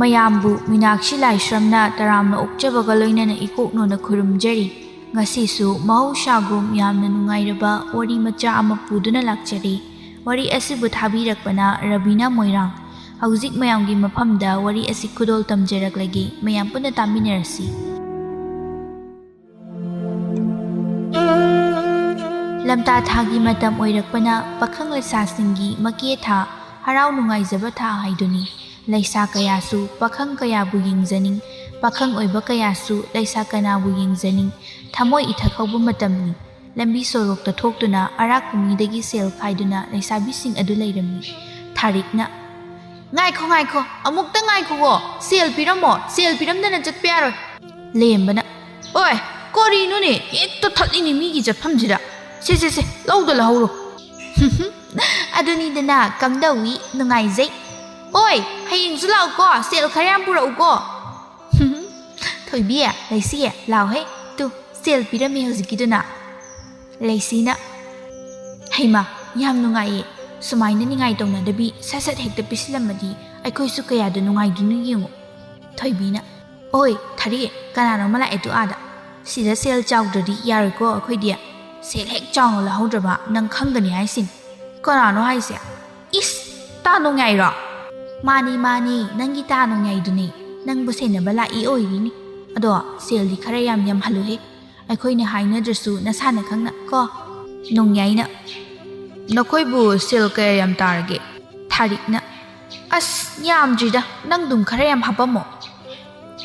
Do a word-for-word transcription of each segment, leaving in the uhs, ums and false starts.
ꯃꯌꯥꯝꯕꯨ ꯃꯤꯅꯥꯛꯁꯤ ꯂꯥꯏꯁ꯭ꯔꯝꯅ ꯇꯔꯥꯝꯅ ꯑꯣꯛꯆꯕꯒ ꯂꯣꯏꯅꯅ ꯏꯀꯣꯛꯅꯣꯅ ꯈꯨꯔꯨꯝꯖꯔꯤ꯫ ꯉꯁꯤꯁꯨ ꯃꯍꯧꯁꯥꯒꯨꯝ ꯌꯥꯝꯅ ꯅꯨꯡꯉꯥꯏꯔꯕ ꯋꯥꯔꯤ ꯃꯆꯥ ꯑꯃ ꯄꯨꯗꯨꯅ ꯂꯥꯛꯆꯔꯤ꯫ ꯋꯥꯔꯤ ꯑꯁꯤꯕꯨ ꯊꯥꯕꯤꯔꯛꯄꯅ ꯔꯕꯤꯅꯥ ꯃꯣꯏꯔꯥꯡ꯫ ꯍꯧꯖꯤꯛ ꯃꯌꯥꯝꯒꯤ ꯃꯐꯝꯗ ꯋꯥꯔꯤ ꯑꯁꯤ ꯈꯨꯗꯣꯜ ꯇꯝꯖꯔꯛꯂꯒꯦ, ꯃꯌꯥꯝ ꯄꯨꯟꯅ ꯇꯥꯃꯤꯟꯅꯔꯁꯤ꯫ ꯂꯝꯇꯥ ꯊꯥꯒꯤ ꯃꯇꯝ ꯑꯣꯏꯔꯛꯄꯅ ꯄꯥꯈꯪ ꯂꯩꯁꯥꯁꯤꯡꯒꯤ ꯃꯀꯦ ꯊꯥ, ꯍꯔꯥꯎ ꯅꯨꯡꯉꯥꯏꯖꯕ ꯊꯥ ꯍꯥꯏꯗꯨꯅꯤ꯫ ꯂꯩꯁꯥ ꯀꯌꯥꯁꯨ ꯄꯥꯈꯪ ꯀꯌꯥꯕꯨ ꯌꯦꯡꯖꯅꯤꯡ, ꯄꯥꯈꯪ ꯑꯣꯏꯕ ꯀꯌꯥꯁꯨ ꯂꯩꯁꯥ ꯀꯅꯥꯕꯨ ꯌꯦꯡꯖꯅꯤꯡ, ꯊꯃꯣꯏ ꯏꯊꯛ ꯍꯧꯕ ꯃꯇꯝꯅꯤ꯫ ꯂꯝꯕꯤ ꯁꯣꯔꯣꯛꯇ ꯊꯣꯛꯇꯨꯅ ꯑꯔꯥꯛꯄ ꯃꯤꯗꯒꯤ ꯁꯦꯜ ꯈꯥꯏꯗꯨꯅ ꯂꯩꯁꯥꯕꯤꯁꯤꯡ ꯑꯗꯨ ꯂꯩꯔꯝꯃꯤ꯫ ꯊꯥꯔꯤꯛꯅ, "ꯉꯥꯏꯈꯣ, ꯉꯥꯏꯈꯣ, ꯑꯃꯨꯛꯇ ꯉꯥꯏꯈꯣꯋꯣ, ꯁꯦꯜ ꯄꯤꯔꯝꯃꯣ, ꯁꯦꯜ ꯄꯤꯔꯝꯗꯅ ꯆꯠꯄ ꯌꯥꯔꯣꯏ꯫" ꯂꯦꯝꯕꯅ, "ꯑꯣꯏ, ꯀꯔꯤꯅꯣꯅꯦ, ꯍꯦꯛꯇ ꯊꯠꯂꯤꯅꯦ ꯃꯤꯒꯤ ꯆꯠꯐꯝꯁꯤꯗ꯫ ꯁꯦ, ꯁꯦ, ꯁꯦ, ꯂꯧꯗ ꯂꯧꯍꯧꯔꯣ꯫" "ꯑꯗꯨꯅꯤꯗꯅ, ꯀꯝꯗꯧꯏ, ꯅꯨꯡꯉꯥꯏꯖꯩ꯫" "ꯑꯣꯏ, ꯍꯌꯦꯡꯁꯨ ꯂꯥꯛꯎꯀꯣ, ꯁꯦꯜ ꯈꯔ ꯌꯥꯝ ꯄꯨꯔꯛꯎꯀꯣ꯫" "ꯊꯣꯏꯕꯤ, ꯂꯩꯁꯤ, ꯂꯥꯎꯍꯦ꯫ ꯇꯨ, ꯁꯦꯜ ꯄꯤꯔꯝꯃꯤ ꯍꯧꯖꯤꯛꯀꯤꯗꯨꯅ꯫" ꯂꯩꯁꯤꯅ, "ꯍꯩꯃꯥ, ꯌꯥꯝ ꯅꯨꯡꯉꯥꯏꯌꯦ꯫ ꯁꯨꯃꯥꯏꯅ ꯅꯤꯡꯉꯥꯏ ꯇꯧꯅꯗꯕꯤ ꯁꯠ ꯁꯠ ꯍꯦꯛꯇ ꯄꯤꯁꯤꯜꯂꯝꯃꯗꯤ ꯑꯩꯈꯣꯏꯁꯨ ꯀꯌꯥꯗ ꯅꯨꯡꯉꯥꯏꯗꯣꯏꯅꯣ ꯌꯦꯡꯉꯨ꯫" ꯊꯣꯏꯕꯤꯅ, "ꯑꯣꯏ, ꯊꯥꯔꯤ, ꯀꯅꯥꯅꯣꯝꯃ ꯂꯥꯛꯑꯦ ꯇꯨ ꯑꯥꯗ꯫ ꯁꯤꯗ ꯁꯦꯜ ꯆꯥꯎꯗ꯭ꯔꯗꯤ ꯌꯥꯔꯣꯏꯀꯣ ꯑꯩꯈꯣꯏꯗꯤ꯫ ꯁꯦꯜ ꯍꯦꯛ ꯆꯥꯎꯅ ꯂꯧꯍꯧꯗ꯭ꯔꯕ ꯅꯪ ꯈꯪꯒꯅꯤ ꯍꯥꯏꯁꯤꯅꯤ꯫" "ꯀꯅꯥꯅꯣ ꯍꯥꯏꯁꯦ?" "ꯏꯁ, ꯇꯥ ꯅꯣꯡꯌꯥꯏꯔꯣ?" "ꯃꯥꯅꯤ, ꯃꯥꯅꯤ, ꯅꯪꯒꯤ ꯇꯥ ꯅꯣꯡꯌꯥꯏꯗꯨꯅꯤ꯫ ꯅꯪꯕꯨ ꯁꯦꯟꯅꯕ ꯂꯥꯛꯏ ꯑꯣꯏꯔꯤꯅꯤ꯫ ꯑꯗꯣ ꯁꯦꯜꯗꯤ ꯈꯔ ꯌꯥꯝ ꯌꯥꯝꯍꯜꯂꯨꯍꯦ꯫ ꯑꯩꯈꯣꯏꯅ ꯍꯥꯏꯅꯗ꯭ꯔꯁꯨ ꯅꯁꯥꯅ ꯈꯪꯅ ꯀꯣ꯫" ꯅꯣꯡꯌꯥꯏꯅ, "ꯅꯈꯣꯏꯕꯨ ꯁꯦꯜ ꯀꯌꯥ ꯌꯥꯝ ꯇꯥꯔꯒꯦ?" ꯊꯥꯔꯤꯛꯅ, "ꯑꯁ, ꯌꯥꯝꯗ꯭ꯔꯤꯗ, ꯅꯪꯗꯨꯝ ꯈꯔ ꯌꯥꯝ ꯍꯥꯞꯄꯝꯃꯣ꯫"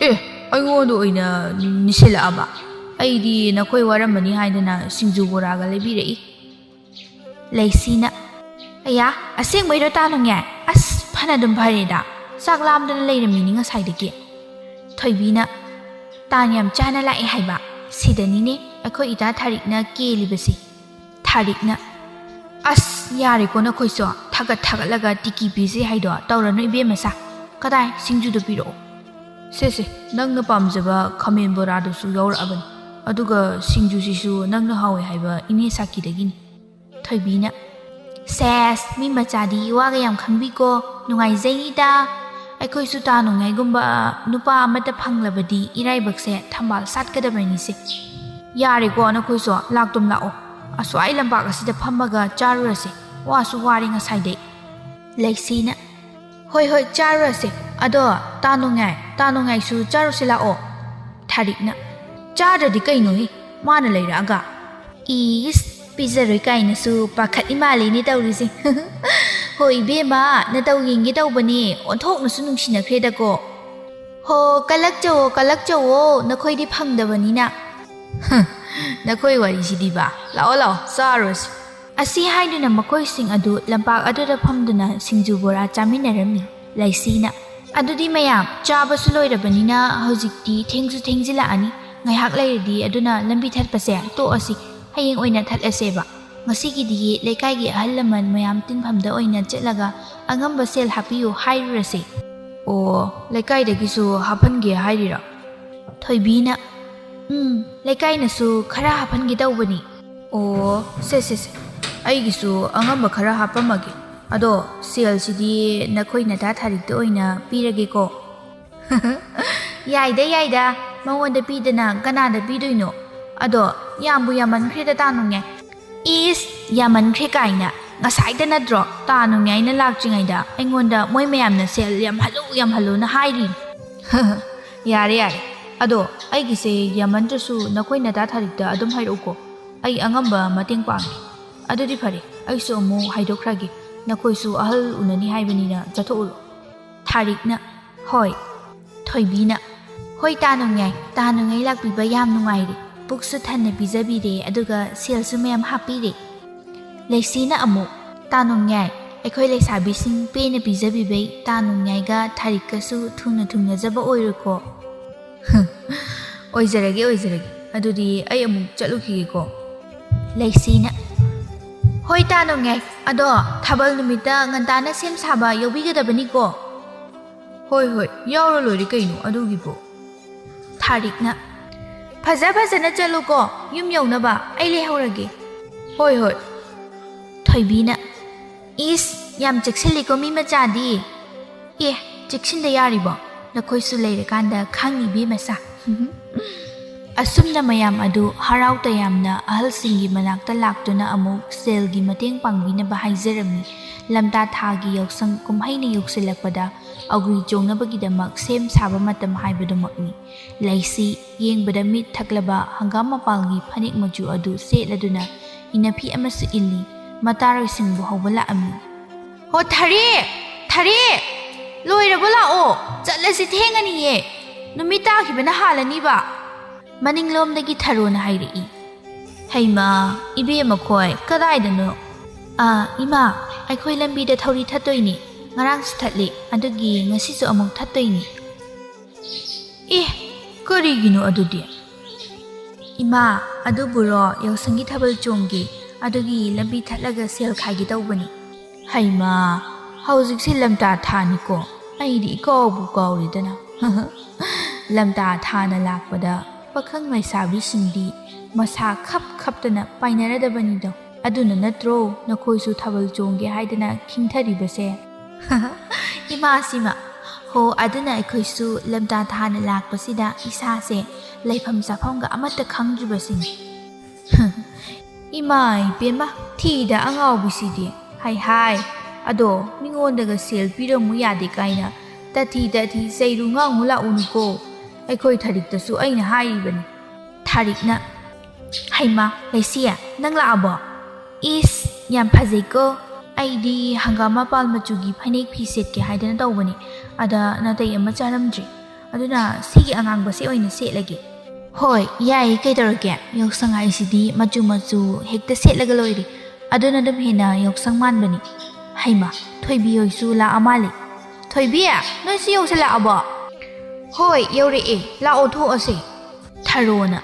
"ꯑꯦ, ꯑꯩꯉꯣꯟꯗ ꯑꯣꯏꯅ ꯅꯤꯁꯤꯜꯂꯛꯑꯕ? ꯑꯩꯗꯤ ꯅꯈꯣꯏ ꯋꯥꯔꯝꯃꯅꯤ ꯍꯥꯏꯗꯅ ꯁꯤꯡꯖꯨ ꯕꯣꯔꯥꯒ ꯂꯩꯕꯤꯔꯛꯏ꯫" ꯂꯩꯁꯤꯅ, "ꯑꯌꯥ, ꯑꯁꯦꯡꯕꯩꯔꯣ ꯇꯥ ꯅꯣꯡꯌꯥꯏ? ꯑꯁ, ꯐꯅꯗꯨꯝ ꯐꯔꯦꯗ꯫ ꯆꯥꯛ ꯂꯥꯝꯗꯅ ꯂꯩꯔꯝꯃꯤꯅꯤ ꯉꯁꯥꯏꯗꯒꯤ꯫" ꯊꯣꯏꯕꯤꯅ, "ꯇꯥꯟ ꯌꯥꯝ ꯆꯥꯅ ꯂꯥꯛꯑꯦ ꯍꯥꯏꯕ꯫ ꯁꯤꯗꯅꯤꯅꯦ ꯑꯩꯈꯣꯏ ꯏꯇꯥ ꯊꯥꯔꯤꯛꯅ ꯀꯦꯜꯂꯤꯕꯁꯦ꯫" ꯊꯥꯔꯤꯛꯅ, "ꯑꯁ, ꯌꯥꯔꯦꯀꯣ ꯅꯈꯣꯏꯁꯨ꯫ ꯊꯥꯒꯠ ꯊꯥꯒꯠꯂꯒ ꯇꯤꯀꯤ ꯄꯤꯖꯩ ꯍꯥꯏꯗꯣ ꯇꯧꯔꯅꯨ ꯏꯕꯦꯝꯃ ꯁꯥ꯫ ꯀꯗꯥꯏ, ꯁꯤꯡꯖꯨꯗꯣ ꯄꯤꯔꯛꯑꯣ꯫" "ꯁꯦ ꯁꯦ, ꯅꯪꯅ ꯄꯥꯝꯖꯕ ꯈꯥꯃꯦꯟ ꯕꯣꯔꯥꯗꯨꯁꯨ ꯌꯥꯎꯔꯛꯑꯕꯅꯤ꯫ ꯑꯗꯨꯒ ꯁꯤꯡꯖꯨꯁꯤꯁꯨ ꯅꯪꯅ ꯍꯥꯎꯋꯦ ꯍꯥꯏꯕ ꯏꯅꯦ ꯁꯥꯀꯤꯗꯒꯤꯅꯤ꯫" ꯊꯣꯏꯕꯤꯅ, "ꯁꯦꯁ, ꯃꯤ ꯃꯆꯥꯗꯤ ꯋꯥꯒ ꯌꯥꯝ ꯈꯪꯕꯤꯀꯣ꯫ ꯅꯨꯡꯉꯥꯏꯖꯩꯅꯤꯗ꯫ ꯑꯩꯈꯣꯏꯁꯨ ꯇꯥ ꯅꯣꯡꯉꯥꯏꯒꯨꯝꯕ ꯅꯨꯄꯥ ꯑꯃꯠꯇ ꯐꯪꯂꯕꯗꯤ ꯏꯔꯥꯏꯕꯛꯁꯦ ꯊꯝꯕꯥꯜ ꯁꯥꯠꯀꯗꯕꯅꯤꯁꯦ꯫ ꯌꯥꯔꯦꯀꯣ, ꯅꯈꯣꯏꯁꯨ ꯂꯥꯛꯇꯨꯝ ꯂꯥꯛꯑꯣ꯫ ꯑꯁ꯭ꯋꯥꯏ ꯂꯝꯄꯥꯛ ꯑꯁꯤꯗ ꯐꯝꯃꯒ ꯆꯥꯔꯨꯔꯁꯦ꯫ ꯋꯥꯁꯨ ꯋꯥꯔꯦ ꯉꯁꯥꯏꯗꯩ꯫ ꯂꯩꯁꯤꯅ, "ꯍꯣꯏ, ꯍꯣꯏ, ꯆꯥꯔꯨꯔꯁꯦ꯫ ꯑꯗꯣ ꯇꯥ ꯅꯣꯡꯉꯥꯏ, ꯇꯥ ꯅꯣꯡꯉꯥꯏꯁꯨ ꯆꯥꯔꯨꯁꯤ ꯂꯥꯛꯑꯣ꯫" ꯊꯥꯔꯤꯛꯅ, "ꯆꯥꯗ꯭ꯔꯗꯤ ꯀꯩꯅꯣꯍꯦ, ꯃꯥꯅ ꯂꯩꯔꯛꯑꯒ꯫" "ꯏꯁ, ꯄꯤꯖꯔꯣꯏ ꯀꯥꯏꯅꯁꯨ ꯄꯥꯈꯠꯂꯤ ꯃꯥꯜꯂꯤꯅꯦ ꯇꯧꯔꯤꯁꯦ꯫" "ꯍꯣꯏ ꯏꯕꯦꯝꯃ, ꯅꯇꯧ ꯌꯦꯡꯒꯦ ꯇꯧꯕꯅꯦ, ꯑꯣꯟꯊꯣꯛꯅꯁꯨ ꯅꯨꯡꯁꯤꯅꯈ꯭ꯔꯦꯗꯀꯣ꯫" "ꯍꯣ, ꯀꯜꯂꯛꯆꯧꯋꯣ, ꯀꯜꯂꯛꯆꯧꯋꯣ, ꯅꯈꯣꯏꯗꯤ ꯐꯪꯗꯕꯅꯤꯅ꯫" "ꯍ, ꯅꯈꯣꯏ ꯋꯥꯔꯤꯁꯤꯗꯤꯕ꯫ ꯂꯥꯛꯑꯣ, ꯂꯥꯛꯑꯣ, ꯆꯥꯔꯨꯔꯁꯤ꯫" ꯑꯁꯤ ꯍꯥꯏꯗꯨꯅ ꯃꯈꯣꯏꯁꯤꯡ ꯑꯗꯨ ꯂꯝꯄꯥꯛ ꯑꯗꯨꯗ ꯐꯝꯗꯨꯅ ꯁꯤꯡꯖꯨ ꯕꯣꯔꯥ ꯆꯥꯃꯤꯟꯅꯔꯝꯃꯤ꯫ ꯂꯩꯁꯤꯅ, "ꯑꯗꯨꯗꯤ ꯃꯌꯥꯝ, ꯆꯥꯕꯁꯨ ꯂꯣꯏꯔꯕꯅꯤꯅ ꯍꯧꯖꯤꯛꯇꯤ ꯊꯦꯡꯁꯨ ꯊꯦꯡꯖꯤꯜꯂꯛꯑꯅꯤ꯫ ꯉꯥꯏꯍꯥꯛ ꯂꯩꯔꯗꯤ ꯑꯗꯨꯅ ꯂꯝꯕꯤ ꯊꯠꯄꯁꯦ ꯇꯣꯛꯑꯁꯤ꯫ ꯍꯌꯦꯡ ꯑꯣꯏꯅ ꯊꯠꯂꯁꯦꯕ꯫ ꯉꯁꯤꯒꯤꯗꯤ ꯂꯩꯀꯥꯏꯒꯤ ꯑꯍꯜ ꯂꯃꯟ ꯃꯌꯥꯝ ꯇꯤꯟꯐꯝꯗ ꯑꯣꯏꯅ ꯆꯠꯂꯒ ꯑꯉꯝꯕ ꯁꯦꯜ ꯍꯥꯞꯄꯤꯌꯨ ꯍꯥꯏꯔꯨꯔꯁꯦ꯫" "ꯑꯣ, ꯂꯩꯀꯥꯏꯗꯒꯤꯁꯨ ꯍꯥꯞꯍꯟꯒꯦ ꯍꯥꯏꯔꯤꯔꯣ?" ꯊꯣꯏꯕꯤꯅ, "ꯎꯝ, ꯂꯩꯀꯥꯏꯅꯁꯨ ꯈꯔ ꯍꯥꯞꯍꯟꯒꯦ ꯇꯧꯕꯅꯤ꯫" "ꯑꯣ, ꯁꯦ, ꯁꯦ, ꯁꯦ, ꯑꯩꯒꯤꯁꯨ ꯑꯉꯝꯕ ꯈꯔ ꯍꯥꯞꯄꯝꯃꯒꯦ꯫ ꯑꯗꯣ ꯁꯦꯜꯁꯤꯗꯤ ꯅꯈꯣꯏ ꯅꯇꯥ ꯊꯥꯔꯤꯛꯇ ꯑꯣꯏꯅ ꯄꯤꯔꯒꯦꯀꯣ꯫" "ꯌꯥꯏꯗ, ꯌꯥꯏꯗ, ꯃꯉꯣꯟꯗ ꯄꯤꯗꯅ ꯀꯅꯥꯗ ꯄꯤꯗꯣꯏꯅꯣ? ꯑꯗꯣ ꯌꯥꯝꯕꯨ ꯌꯥꯝꯃꯟꯈ꯭ꯔꯦꯗ ꯇꯥ ꯅꯣꯡꯉꯥꯏ꯫" "ꯏꯁ, ꯌꯥꯝꯃꯟꯈ꯭ꯔꯦ ꯀꯥꯏꯅ꯫ ꯉꯁꯥꯏꯗ ꯅꯠꯇ꯭ꯔꯣ ꯇꯥ ꯅꯣꯡꯉꯥꯏꯅ ꯂꯥꯛꯇ꯭ꯔꯤꯉꯩꯗ ꯑꯩꯉꯣꯟꯗ ꯃꯣꯏ ꯃꯌꯥꯝꯅ ꯁꯦꯜ ꯌꯥꯝꯍꯜꯂꯨ, ꯌꯥꯝꯍꯜꯂꯨꯅ ꯍꯥꯏꯔꯤ꯫" "ꯌꯥꯔꯦ, ꯌꯥꯔꯦ꯫ ꯑꯗꯣ ꯑꯩꯒꯤꯁꯦ ꯌꯥꯝꯃꯟꯗ꯭ꯔꯁꯨ ꯅꯈꯣꯏ ꯅꯇꯥ ꯊꯥꯔꯤꯛꯇ ꯑꯗꯨꯝ ꯍꯥꯏꯔꯛꯎꯀꯣ꯫ ꯑꯩ ꯑꯉꯝꯕ ꯃꯇꯦꯡ ꯄꯥꯡꯒꯦ꯫ ꯑꯗꯨꯗꯤ ꯐꯔꯦ, ꯑꯩꯁꯨ ꯑꯃꯨꯛ ꯍꯥꯏꯗꯣꯛꯈ꯭ꯔꯒꯦ꯫ ꯅꯈꯣꯏꯁꯨ ꯑꯍꯜ ꯎꯅꯅꯤ ꯍꯥꯏꯕꯅꯤꯅ ꯆꯠꯊꯣꯛꯎꯔꯣ꯫" ꯊꯥꯔꯤꯛꯅ, "ꯍꯣꯏ꯫" ꯊꯣꯏꯕꯤꯅ, "ꯍꯣꯏ ꯇꯥ ꯅꯣꯡꯉꯥꯏ, ꯇꯥ ꯅꯣꯡꯉꯥꯏ ꯂꯥꯛꯄꯤꯕ ꯌꯥꯝ ꯅꯨꯡꯉꯥꯏꯔꯦ꯫ ꯄꯨꯛꯁꯨ ꯊꯟꯅ ꯄꯤꯖꯕꯤꯔꯦ, ꯑꯗꯨꯒ ꯁꯦꯜꯁꯨ ꯃꯌꯥꯝ ꯍꯥꯞꯄꯤꯔꯦ꯫" ꯂꯩꯁꯤꯅ ꯑꯃꯨꯛ, "ꯇꯥ ꯅꯣꯡꯉꯥꯏ, ꯑꯩꯈꯣꯏ ꯂꯩꯁꯥꯕꯤꯁꯤꯡ ꯄꯦꯟꯅ ꯄꯤꯖꯕꯤꯕꯩ ꯇꯥ ꯅꯣꯡꯉꯥꯏꯒ ꯊꯥꯔꯤꯛꯀꯁꯨ ꯊꯨꯡꯅ ꯊꯨꯡꯅꯖꯕ ꯑꯣꯏꯔꯣꯀꯣ꯫" "ꯑꯣꯏꯖꯔꯒꯦ, ꯑꯣꯏꯖꯔꯒꯦ꯫ ꯑꯗꯨꯗꯤ ꯑꯩ ꯑꯃꯨꯛ ꯆꯠꯂꯨꯈꯤꯒꯦꯀꯣ꯫" ꯂꯩꯁꯤꯅ, "ꯍꯣꯏ ꯇꯥ ꯅꯣꯡꯉꯥꯏ, ꯑꯗꯣ ꯊꯥꯕꯜ ꯅꯨꯃꯤꯠꯇ ꯉꯟꯇꯥꯅ ꯁꯦꯝ ꯁꯥꯕ ꯌꯥꯎꯕꯤꯒꯗꯕꯅꯤꯀꯣ꯫" "ꯍꯣꯏ, ꯍꯣꯏ, ꯌꯥꯎꯔ ꯂꯣꯏꯔꯦ ꯀꯩꯅꯣ ꯑꯗꯨꯒꯤꯕꯨ꯫" ꯊꯥꯔꯤꯛꯅ, "ꯐꯖ ꯐꯖꯅ ꯆꯠꯂꯨꯀꯣ, ꯌꯨꯝ ꯌꯧꯅꯕ ꯑꯩ ꯂꯩꯍꯧꯔꯒꯦ꯫" "ꯍꯣꯏ, ꯍꯣꯏ꯫" ꯊꯣꯏꯕꯤꯅ, "ꯏꯁ, ꯌꯥꯝ ꯆꯦꯛꯁꯤꯜꯂꯤꯀꯣ ꯃꯤ ꯃꯆꯥꯗꯤ꯫ ꯑꯦ, ꯆꯦꯛꯁꯤꯟꯗ ꯌꯥꯔꯤꯕꯣ? ꯅꯈꯣꯏꯁꯨ ꯂꯩꯔꯀꯥꯟꯗ ꯈꯪꯅꯤ, ꯏꯕꯦꯝꯃ ꯁꯥ꯫ ꯑꯁꯨꯝꯅ ꯃꯌꯥꯝ ꯑꯗꯨ ꯍꯔꯥꯎ ꯇꯌꯥꯝꯅ ꯑꯍꯜꯁꯤꯡꯒꯤ ꯃꯅꯥꯛꯇ ꯂꯥꯛꯇꯨꯅ ꯑꯃꯨꯛ ꯁꯦꯜꯒꯤ ꯃꯇꯦꯡ ꯄꯥꯡꯕꯤꯅꯕ ꯍꯥꯏꯖꯔꯝꯃꯤ꯫ ꯂꯝꯇꯥ ꯊꯥꯒꯤ ꯌꯥꯎꯁꯪ ꯀꯨꯝꯍꯩꯅ ꯌꯧꯁꯤꯜꯂꯛꯄꯗ ꯑꯒꯨꯏ ꯆꯣꯡꯅꯕꯒꯤꯗꯃꯛ ꯁꯦꯝ ꯁꯥꯕ ꯃꯇꯝ ꯍꯥꯏꯕꯗꯨꯃꯛꯅꯤ꯫ ꯂꯩꯁꯤ ꯌꯦꯡꯕꯗ ꯃꯤꯠ ꯊꯛꯂꯕ ꯍꯪꯒꯥꯝ ꯃꯄꯥꯜꯒꯤ ꯐꯅꯦꯛ ꯃꯆꯨ ꯑꯗꯨ ꯁꯦꯠꯂꯗꯨꯅ ꯏꯅꯐꯤ ꯑꯃꯁꯨ ꯏꯜꯂꯤ꯫ ꯃꯇꯥꯔꯣꯏꯁꯤꯡꯕꯨ ꯍꯧꯕ ꯂꯥꯛꯑꯝꯃꯤ꯫ "ꯍꯣ ꯊꯥꯔꯤ! ꯊꯥꯔꯤ! ꯂꯣꯏꯔꯕ ꯂꯥꯛꯑꯣ! ꯆꯠꯂꯁꯤ, ꯊꯦꯡꯉꯅꯤꯌꯦ! ꯅꯨꯃꯤꯠ ꯇꯥꯈꯤꯕꯅ ꯍꯥꯜꯂꯅꯤꯕ!" ꯃꯅꯤꯡꯂꯣꯝꯗꯒꯤ ꯊꯔꯣꯅ ꯍꯥꯏꯔꯛꯏ꯫ "ꯍꯩꯃꯥ, ꯏꯕꯦꯝꯃ ꯈꯣꯏ, ꯀꯗꯥꯏꯗꯅꯣ?" "ꯑꯥ, ꯏꯃꯥ, ꯑꯩꯈꯣꯏ ꯂꯝꯕꯤꯗ ꯊꯧꯔꯤ ꯊꯠꯇꯣꯏꯅꯤ꯫ ꯉꯔꯥꯡꯁꯨ ꯊꯠꯂꯤ, ꯑꯗꯨꯒꯤ ꯉꯁꯤꯁꯨ ꯑꯃꯨꯛ ꯊꯠꯇꯣꯏꯅꯤ꯫" "ꯑꯦ, ꯀꯔꯤꯒꯤꯅꯣ ꯑꯗꯨꯗꯤ?" "ꯏꯃꯥ, ꯑꯗꯨꯕꯨꯔꯣ, ꯌꯥꯎꯁꯪꯒꯤ ꯊꯥꯕꯜ ꯆꯣꯡꯒꯦ, ꯑꯗꯨꯒꯤ ꯂꯝꯕꯤ ꯊꯠꯂꯒ ꯁꯦꯜ ꯈꯥꯏꯒꯦ ꯇꯧꯕꯅꯤ꯫" "ꯍꯩꯃꯥ, ꯍꯧꯖꯤꯛꯁꯦ ꯂꯝꯇꯥ ꯊꯥꯅꯤꯀꯣ, ꯑꯩꯗꯤ ꯏꯀꯥꯎꯕꯨ ꯀꯥꯎꯔꯦꯗꯅ꯫" ꯂꯝꯇꯥ ꯊꯥꯅ ꯂꯥꯛꯄꯗ ꯄꯥꯈꯪ ꯂꯩꯁꯥꯕꯤꯁꯤꯡꯗꯤ ꯃꯁꯥ ꯈꯞ ꯈꯞꯇꯅ ꯄꯥꯏꯅꯔꯗꯕꯅꯤꯗꯣ꯫ ꯑꯗꯨꯅ ꯅꯠꯇ꯭ꯔꯣ ꯅꯈꯣꯏꯁꯨ ꯊꯥꯕꯜ ꯆꯣꯡꯒꯦ ꯍꯥꯏꯗꯅ ꯈꯤꯡꯊꯔꯤꯕꯁꯦ? ꯏꯃꯥꯁꯤꯃ! ꯍꯣ, ꯑꯗꯨꯅ ꯑꯩꯈꯣꯏꯁꯨ ꯂꯝꯇꯥ ꯊꯥꯅ ꯂꯥꯛꯄꯁꯤꯗ ꯏꯁꯥꯁꯦ ꯂꯩꯐꯝ ꯆꯥꯐꯝꯒ ꯑꯃꯠꯇ ꯈꯪꯗ꯭ꯔꯤꯕꯁꯤꯅꯤ꯫ ꯏꯃꯥ ꯏꯕꯦꯝꯃ, ꯊꯤꯗ ꯑꯉꯥꯎꯕꯤꯁꯤꯗꯤ꯫ ꯍꯥꯏ ꯍꯥꯏ, ꯑꯗꯣ ꯃꯤꯉꯣꯟꯗꯒ ꯁꯦꯜ ꯄꯤꯔꯝꯃꯨ ꯌꯥꯗꯦ ꯀꯥꯏꯅ ꯇꯥꯊꯤ ꯇꯥꯊꯤ ꯆꯩꯔꯨ ꯉꯥꯡꯉꯨ ꯂꯥꯛꯎꯅꯨꯀꯣ꯫ ꯑꯩꯈꯣꯏ ꯊꯥꯔꯤꯛꯇꯁꯨ ꯑꯩꯅ ꯍꯥꯏꯔꯤꯕꯅꯤ꯫ ꯊꯥꯔꯤꯛꯅ, "ꯍꯩꯃꯥ, ꯂꯩꯁꯤ, ꯅꯪ ꯂꯥꯛꯑꯕꯣ? ꯏꯁ, ꯌꯥꯝ ꯐꯖꯩꯀꯣ꯫ ꯑꯩꯗꯤ ꯍꯪꯒꯥꯝ ꯃꯄꯥꯜ ꯃꯆꯨꯒꯤ ꯐꯅꯦꯛ ꯐꯤ ꯁꯦꯠꯀꯦ ꯍꯥꯏꯗꯅ ꯇꯧꯕꯅꯤ꯫ ꯑꯗ ꯅꯥꯇꯩ ꯑꯃ ꯆꯥꯔꯝꯗ꯭ꯔꯦ꯫ ꯑꯗꯨꯅ ꯁꯤꯒꯤ ꯑꯉꯥꯡꯕꯁꯦ ꯑꯣꯏꯅ ꯁꯦꯠꯂꯒꯦ꯫" "ꯍꯣꯏ, ꯌꯥꯏꯌꯦ, ꯀꯩꯗꯧꯔꯒꯦ? ꯌꯥꯎꯁꯪ ꯍꯥꯏꯁꯤꯗꯤ ꯃꯆꯨ ꯃꯆꯨ ꯍꯦꯛꯇ ꯁꯦꯠꯂꯒ ꯂꯣꯏꯔꯦ꯫ ꯑꯗꯨꯅ ꯑꯗꯨꯝ ꯍꯦꯟꯅ ꯌꯥꯎꯁꯪ ꯃꯥꯟꯕꯅꯤ꯫" ꯍꯩꯃꯥ, ꯊꯣꯏꯕꯤ ꯍꯣꯏꯁꯨ ꯂꯥꯛꯑ ꯃꯥꯜꯂꯦ꯫ "ꯊꯣꯏꯕꯤ, ꯅꯣꯏꯁꯨ ꯌꯧꯁꯤꯜꯂꯛꯑꯕꯣ?" "ꯍꯣꯏ, ꯌꯧꯔꯛꯑꯦ꯫ ꯂꯥꯛꯑꯣ, ꯊꯣꯛꯑꯁꯦ꯫" ꯊꯔꯣꯅ,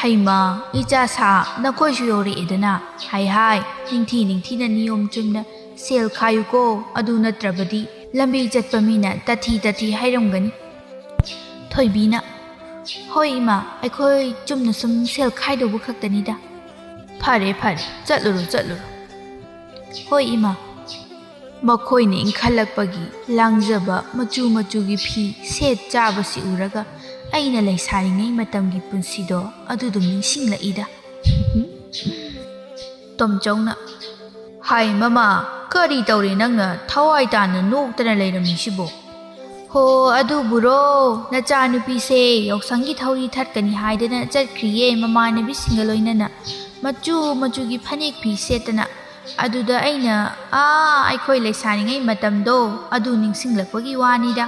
"ꯍꯩꯃꯥ, ꯏꯆꯥ ꯁꯥ, ꯅꯈꯣꯏꯁꯨ ꯌꯧꯔꯛꯑꯦꯗꯅ꯫ ꯍꯥꯏ ꯍꯥꯏ, ꯅꯤꯡꯊꯤ ꯅꯤꯡꯊꯤꯅ ꯅꯤꯌꯣꯝ ꯆꯨꯝꯅ ꯁꯦꯜ ꯈꯥꯏꯌꯨꯀꯣ, ꯑꯗꯨ ꯅꯠꯇ꯭ꯔꯕꯗꯤ ꯂꯝꯕꯤ ꯆꯠꯄ ꯃꯤꯅ ꯇꯥꯊꯤ ꯇꯥꯊꯤ ꯍꯥꯏꯔꯝꯒꯅꯤ꯫" ꯊꯣꯏꯕꯤꯅ, "ꯍꯣꯏ ꯏꯃꯥ, ꯑꯩꯈꯣꯏ ꯆꯨꯝꯅ ꯁꯨꯝ ꯁꯦꯜ ꯈꯥꯏꯗꯧꯕ ꯈꯛꯇꯅꯤꯗ꯫" "ꯐꯔꯦ, ꯐꯔꯦ, ꯆꯠꯂꯨꯔꯣ, ꯆꯠꯂꯨꯔꯣ꯫" "ꯍꯣꯏ ꯏꯃꯥ꯫" ꯃꯈꯣꯏꯅ ꯏꯟꯈꯠꯂꯛꯄꯒꯤ ꯂꯥꯡꯖꯕ ꯃꯆꯨ ꯃꯆꯨꯒꯤ ꯐꯤ ꯁꯦꯠ ꯆꯥꯕꯁꯤ ꯎꯔꯒ ꯑꯩꯅ ꯂꯩꯁꯥꯔꯤꯉꯩ ꯃꯇꯝꯒꯤ ꯄꯨꯟꯁꯤꯗꯣ ꯑꯗꯨꯗꯨꯝ ꯅꯤꯡꯁꯤꯡꯂꯛꯏꯗ꯫ ꯇꯣꯝꯆꯧꯅ, "ꯍꯥꯏ ꯃꯃꯥ, ꯀꯔꯤ ꯇꯧꯔꯦ ꯅꯪꯅ ꯊꯋꯥꯏ ꯇꯥꯅ ꯅꯣꯛꯇꯅ ꯂꯩꯔꯝꯃꯤꯁꯤꯕꯣ?" "ꯍꯣ, ꯑꯗꯨꯕꯨꯔꯣ, ꯅꯆꯥꯅꯨꯄꯤꯁꯦ ꯌꯥꯎꯁꯪꯒꯤ ꯊꯧꯔꯤ ꯊꯠꯀꯅꯤ ꯍꯥꯏꯗꯅ ꯆꯠꯈ꯭ꯔꯤꯌꯦ ꯃꯃꯥꯟꯅꯕꯤꯁꯤꯡꯒ ꯂꯣꯏꯅꯅ꯫ ꯃꯆꯨ ꯃꯆꯨꯒꯤ ꯐꯅꯦꯛ ꯐꯤ ꯁꯦꯠꯇꯅ꯫ ꯑꯗꯨꯗ ꯑꯩꯅ, ꯑꯥ, ꯑꯩꯈꯣꯏ ꯂꯩꯁꯥꯔꯤꯉꯩ ꯃꯇꯝꯗꯣ ꯑꯗꯨ ꯅꯤꯡꯁꯤꯡꯂꯛꯄꯒꯤ ꯋꯥꯅꯤꯗ꯫"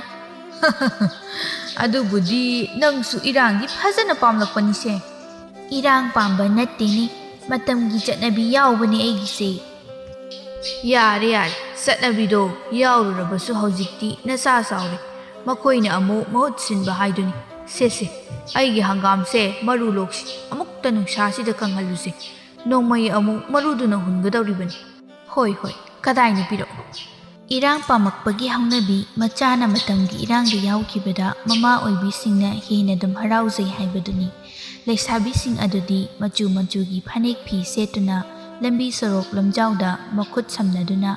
"ꯑꯗꯨꯕꯨꯗꯤ ꯅꯪꯁꯨ ꯏꯔꯥꯡꯗꯤ ꯐꯖꯅ ꯄꯥꯝꯂꯛꯄꯅꯤꯁꯦ꯫" "ꯏꯔꯥꯡ ꯄꯥꯝꯕ ꯅꯠꯇꯦꯅꯦ, ꯃꯇꯝꯒꯤ ꯆꯠꯅꯕꯤ ꯌꯥꯎꯕꯅꯦ ꯑꯩꯒꯤꯁꯦ꯫" "ꯌꯥꯔꯦ, ꯌꯥꯔꯦ, ꯆꯠꯅꯕꯤꯗꯣ ꯌꯥꯎꯔꯨꯔꯕꯁꯨ ꯍꯧꯖꯤꯛꯇꯤ ꯅꯆꯥ ꯆꯥꯎꯔꯦ, ꯃꯈꯣꯏꯅ ꯑꯃꯨꯛ ꯃꯍꯨꯠ ꯁꯤꯟꯕ ꯍꯥꯏꯗꯨꯅꯤ꯫ ꯁꯦ, ꯁꯦ, ꯑꯩꯒꯤ ꯍꯪꯒꯥꯝꯁꯦ ꯃꯔꯨ ꯂꯣꯛꯁꯤ, ꯑꯃꯨꯛꯇ ꯅꯨꯡꯁꯥꯁꯤꯗ ꯀꯪꯍꯜꯂꯨꯁꯦ꯫ ꯅꯣꯡꯃꯩ ꯑꯃꯨꯛ ꯃꯔꯨꯗꯨꯅ ꯍꯨꯟꯒꯗꯧꯔꯤꯕꯅꯤ꯫" "ꯍꯣꯏ, ꯍꯣꯏ, ꯀꯗꯥꯏꯅ ꯄꯤꯔꯛꯑꯣ꯫" ꯏꯔꯥꯡ ꯄꯥꯝꯃꯛꯄꯒꯤ ꯍꯧꯅꯕꯤ ꯃꯆꯥꯅ ꯃꯇꯝꯒꯤ ꯏꯔꯥꯡꯗ ꯌꯥꯎꯈꯤꯕꯗ ꯃꯃꯥ ꯑꯣꯏꯕꯤꯁꯤꯡꯅ ꯍꯦꯟꯅ ꯑꯗꯨꯝ ꯍꯔꯥꯎꯖꯩ ꯍꯥꯏꯕꯗꯨꯅꯤ꯫ ꯂꯩꯁꯥꯕꯤꯁꯤꯡ ꯑꯗꯨꯗꯤ ꯃꯆꯨ ꯃꯆꯨꯒꯤ ꯐꯅꯦꯛ ꯐꯤ ꯁꯦꯠꯇꯨꯅ ꯂꯝꯕꯤ ꯁꯣꯔꯣꯛ ꯂꯝꯖꯥꯎꯗ ꯃꯈꯨꯠ ꯁꯝꯅꯗꯨꯅ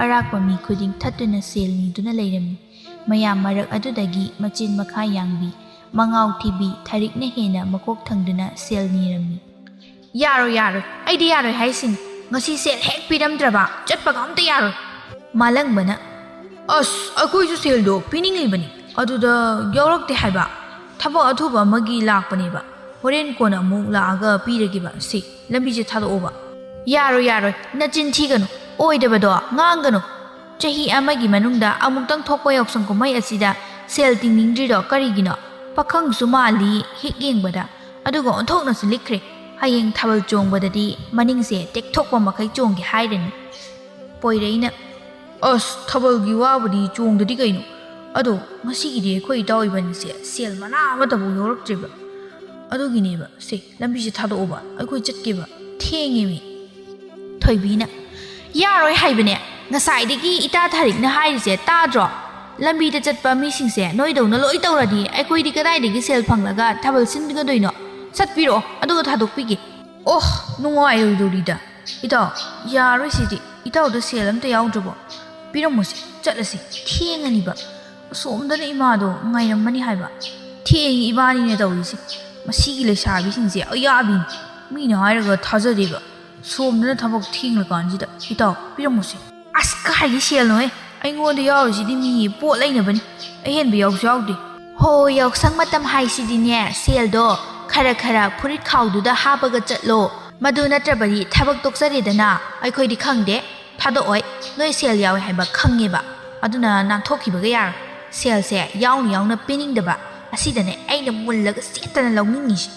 ꯑꯔꯥꯛꯄ ꯃꯤ ꯈꯨꯗꯤꯡ ꯊꯠꯇꯨꯅ ꯁꯦꯜ ꯅꯤꯗꯨꯅ ꯂꯩꯔꯝꯃꯤ꯫ ꯃꯌꯥꯝ ꯃꯔꯛ ꯑꯗꯨꯗꯒꯤ ꯃꯆꯤꯟ ꯃꯈꯥ ꯌꯥꯡꯕꯤ, ꯃꯉꯥꯎ ꯊꯤꯕꯤ ꯊꯔꯤꯛꯅ ꯍꯦꯟꯅ ꯃꯀꯣꯛ ꯊꯪꯗꯨꯅ ꯁꯦꯜ ꯅꯤꯔꯝꯃꯤ꯫ "ꯌꯥꯔꯣꯏ, ꯌꯥꯔꯣꯏ, ꯑꯩꯗꯤ ꯌꯥꯔꯣꯏ ꯍꯥꯏꯁꯤꯅꯤ꯫ ꯉꯁꯤ ꯁꯦꯜ ꯍꯦꯛ ꯄꯤꯔꯝꯗ꯭ꯔꯕ ꯆꯠꯄꯒ ꯑꯝꯇ ꯌꯥꯔꯣꯏ꯫" ꯃꯥꯂꯪꯕꯅ, "ꯑꯁ, ꯑꯩꯈꯣꯏꯁꯨ ꯁꯦꯜꯗꯣ ꯄꯤꯅꯤꯡꯂꯤꯕꯅꯤ, ꯑꯗꯨꯗ ꯌꯥꯎꯔꯛꯇꯦ ꯍꯥꯏꯕ꯫ ꯊꯕꯛ ꯑꯊꯨꯕ ꯑꯃꯒꯤ ꯂꯥꯛꯄꯅꯦꯕ꯫ ꯍꯣꯔꯦꯟ ꯀꯣꯟꯅ ꯑꯃꯨꯛ ꯂꯥꯛꯑꯒ ꯄꯤꯔꯒꯦꯕ꯫ ꯁꯤ ꯂꯝꯕꯤꯁꯦ ꯊꯥꯗꯣꯛꯑꯣꯕ꯫" "ꯌꯥꯔꯣꯏ, ꯌꯥꯔꯣꯏ, ꯅꯆꯤꯟ ꯊꯤꯒꯅꯨ, ꯑꯣꯏꯗꯕꯗꯣ ꯉꯥꯡꯒꯅꯨ꯫ ꯆꯍꯤ ꯑꯃꯒꯤ ꯃꯅꯨꯡꯗ ꯑꯃꯨꯛꯇꯪ ꯊꯣꯛꯄ ꯌꯥꯎꯁꯪ ꯀꯨꯝꯍꯩ ꯑꯁꯤꯗ ꯁꯦꯜ ꯇꯤꯡꯅꯤꯡꯗ꯭ꯔꯤꯗꯣ ꯀꯔꯤꯒꯤꯅꯣ? ꯄꯥꯈꯪꯁꯨ ꯃꯥꯜꯂꯤ ꯍꯦꯛ ꯌꯦꯡꯕꯗ, ꯑꯗꯨꯒ ꯑꯣꯟꯊꯣꯛꯅꯁꯨ ꯂꯤꯛꯈ꯭ꯔꯦ꯫ ꯍꯌꯦꯡ ꯊꯥꯕꯜ ꯆꯣꯡꯕꯗꯗꯤ ꯃꯅꯤꯡꯁꯦ ꯇꯦꯛꯊꯣꯛꯄ ꯃꯈꯩ ꯆꯣꯡꯒꯦ ꯍꯥꯏꯔꯅꯤ꯫" ꯄꯣꯏꯔꯩꯅ, "ꯑꯁ, ꯊꯥꯕꯜꯒꯤ ꯋꯥꯕꯨꯗꯤ ꯆꯣꯡꯗꯗꯤ ꯀꯩꯅꯣ꯫ ꯑꯗꯣ ꯉꯁꯤꯒꯤꯗꯤ ꯑꯩꯈꯣꯏ ꯏꯇꯥꯎ ꯏꯕꯥꯅꯤꯁꯦ ꯁꯦꯜ ꯃꯅꯥ ꯑꯃꯠꯇꯕꯨ ꯌꯧꯔꯛꯇ꯭ꯔꯦꯕ꯫ ꯑꯗꯨꯒꯤꯅꯦꯕ꯫ ꯁꯦ, ꯂꯝꯕꯤꯁꯦ ꯊꯥꯗꯣꯛꯑꯣꯕ, ꯑꯩꯈꯣꯏ ꯆꯠꯀꯦꯕ꯫ ꯊꯦꯡꯉꯦꯃꯤ꯫" ꯊꯣꯏꯕꯤꯅ, "ꯌꯥꯔꯣꯏ ꯍꯥꯏꯕꯅꯦ꯫ ꯉꯁꯥꯏꯗꯒꯤ ꯏꯇꯥ ꯊꯥꯔꯤꯛꯅ ꯍꯥꯏꯔꯤꯁꯦ ꯇꯥꯗ꯭ꯔꯣ? ꯂꯝꯕꯤꯗ ꯆꯠꯄ ꯃꯤꯁꯤꯡꯁꯦ ꯅꯣꯏꯗꯧꯅ ꯂꯣꯏ ꯇꯧꯔꯗꯤ ꯑꯩꯈꯣꯏꯗꯤ ꯀꯗꯥꯏꯗꯒꯤ ꯁꯦꯜ ꯐꯪꯂꯒ ꯊꯥꯕꯜ ꯁꯤꯟꯒꯗꯣꯏꯅꯣ? ꯁꯠꯄꯤꯔꯛꯑꯣ, ꯑꯗꯨꯒ ꯊꯥꯗꯣꯛꯄꯤꯒꯦ꯫" "ꯑꯣꯍ, ꯅꯨꯡꯉꯥꯏꯔꯣꯏꯗꯧꯔꯤꯗ꯫ ꯏꯇꯥꯎ, ꯌꯥꯔꯣꯏ ꯁꯤꯗꯤ꯫ ꯏꯇꯥꯎꯗ ꯁꯦꯜ ꯑꯝꯇ ꯌꯥꯎꯗ꯭ꯔꯕꯣ? ꯄꯤꯔꯝꯃꯣꯁꯦ, ꯆꯠꯂꯁꯤ, ꯊꯦꯡꯉꯅꯤꯕ꯫ ꯑꯁꯣꯝꯗꯅ ꯏꯃꯥꯗꯣ ꯉꯥꯏꯔꯝꯃꯅꯤ ꯍꯥꯏꯕ꯫ ꯊꯦꯡꯉꯤ ꯏꯕꯥꯅꯤꯅ ꯇꯧꯔꯤꯁꯦ꯫ ꯃꯁꯤꯒꯤ ꯂꯩꯁꯥꯕꯤꯁꯤꯡꯁꯦ ꯑꯌꯥꯕꯤꯅꯤ꯫ ꯃꯤꯅ ꯍꯥꯏꯔꯒ ꯊꯥꯖꯗꯦꯕ꯫ ꯁꯣꯝꯗꯅ ꯊꯕꯛ ꯊꯦꯡꯂꯀꯥꯟꯁꯤꯗ꯫ ꯏꯇꯥꯎ, ꯄꯤꯔꯝꯃꯣꯁꯦ꯫ ꯑꯁ, ꯀꯥꯏꯒꯤ ꯁꯦꯜꯅꯣꯍꯦ? ꯑꯩꯉꯣꯟꯗ ꯌꯥꯎꯔꯤꯁꯤꯗꯤ ꯃꯤ ꯄꯣꯠ ꯂꯩꯅꯕꯅꯤ꯫ ꯑꯍꯦꯟꯕ ꯌꯥꯎꯁꯨ ꯌꯥꯎꯗꯦ꯫ ꯍꯣ, ꯌꯥꯎꯁꯪ ꯃꯇꯝ ꯍꯥꯏꯁꯤꯗꯤꯅꯦ, ꯁꯦꯜꯗꯣ ꯈꯔ ꯈꯔ ꯐꯨꯔꯤꯠ ꯈꯥꯎꯗꯨꯗ ꯍꯥꯞꯄꯒ ꯆꯠꯂꯣ꯫ ꯃꯗꯨ ꯅꯠꯇ꯭ꯔꯕꯗꯤ ꯊꯕꯛ ꯇꯣꯛꯆꯔꯦꯗꯅ꯫ ꯑꯩꯈꯣꯏꯗꯤ ꯈꯪꯗꯦ, ꯊꯥꯗꯣꯛꯑꯣꯏ꯫ ꯅꯣꯏ ꯁꯦꯜ ꯌꯥꯎꯋꯦ ꯍꯥꯏꯕ ꯈꯪꯉꯦꯕ꯫ ꯑꯗꯨꯅ ꯅꯥꯟꯊꯣꯛꯈꯤꯕꯒ ꯌꯥꯔꯣꯏ꯫ ꯁꯦꯜꯁꯦ ꯌꯥꯎꯅ ꯌꯥꯎꯅ ꯄꯤꯅꯤꯡꯗꯕ꯫ ꯑꯁꯤꯗꯅꯦ ꯑꯩꯅ ꯃꯨꯜꯂꯒ ꯁꯦꯠꯇꯅ ꯂꯧꯅꯤꯡꯉꯤꯁꯦ꯫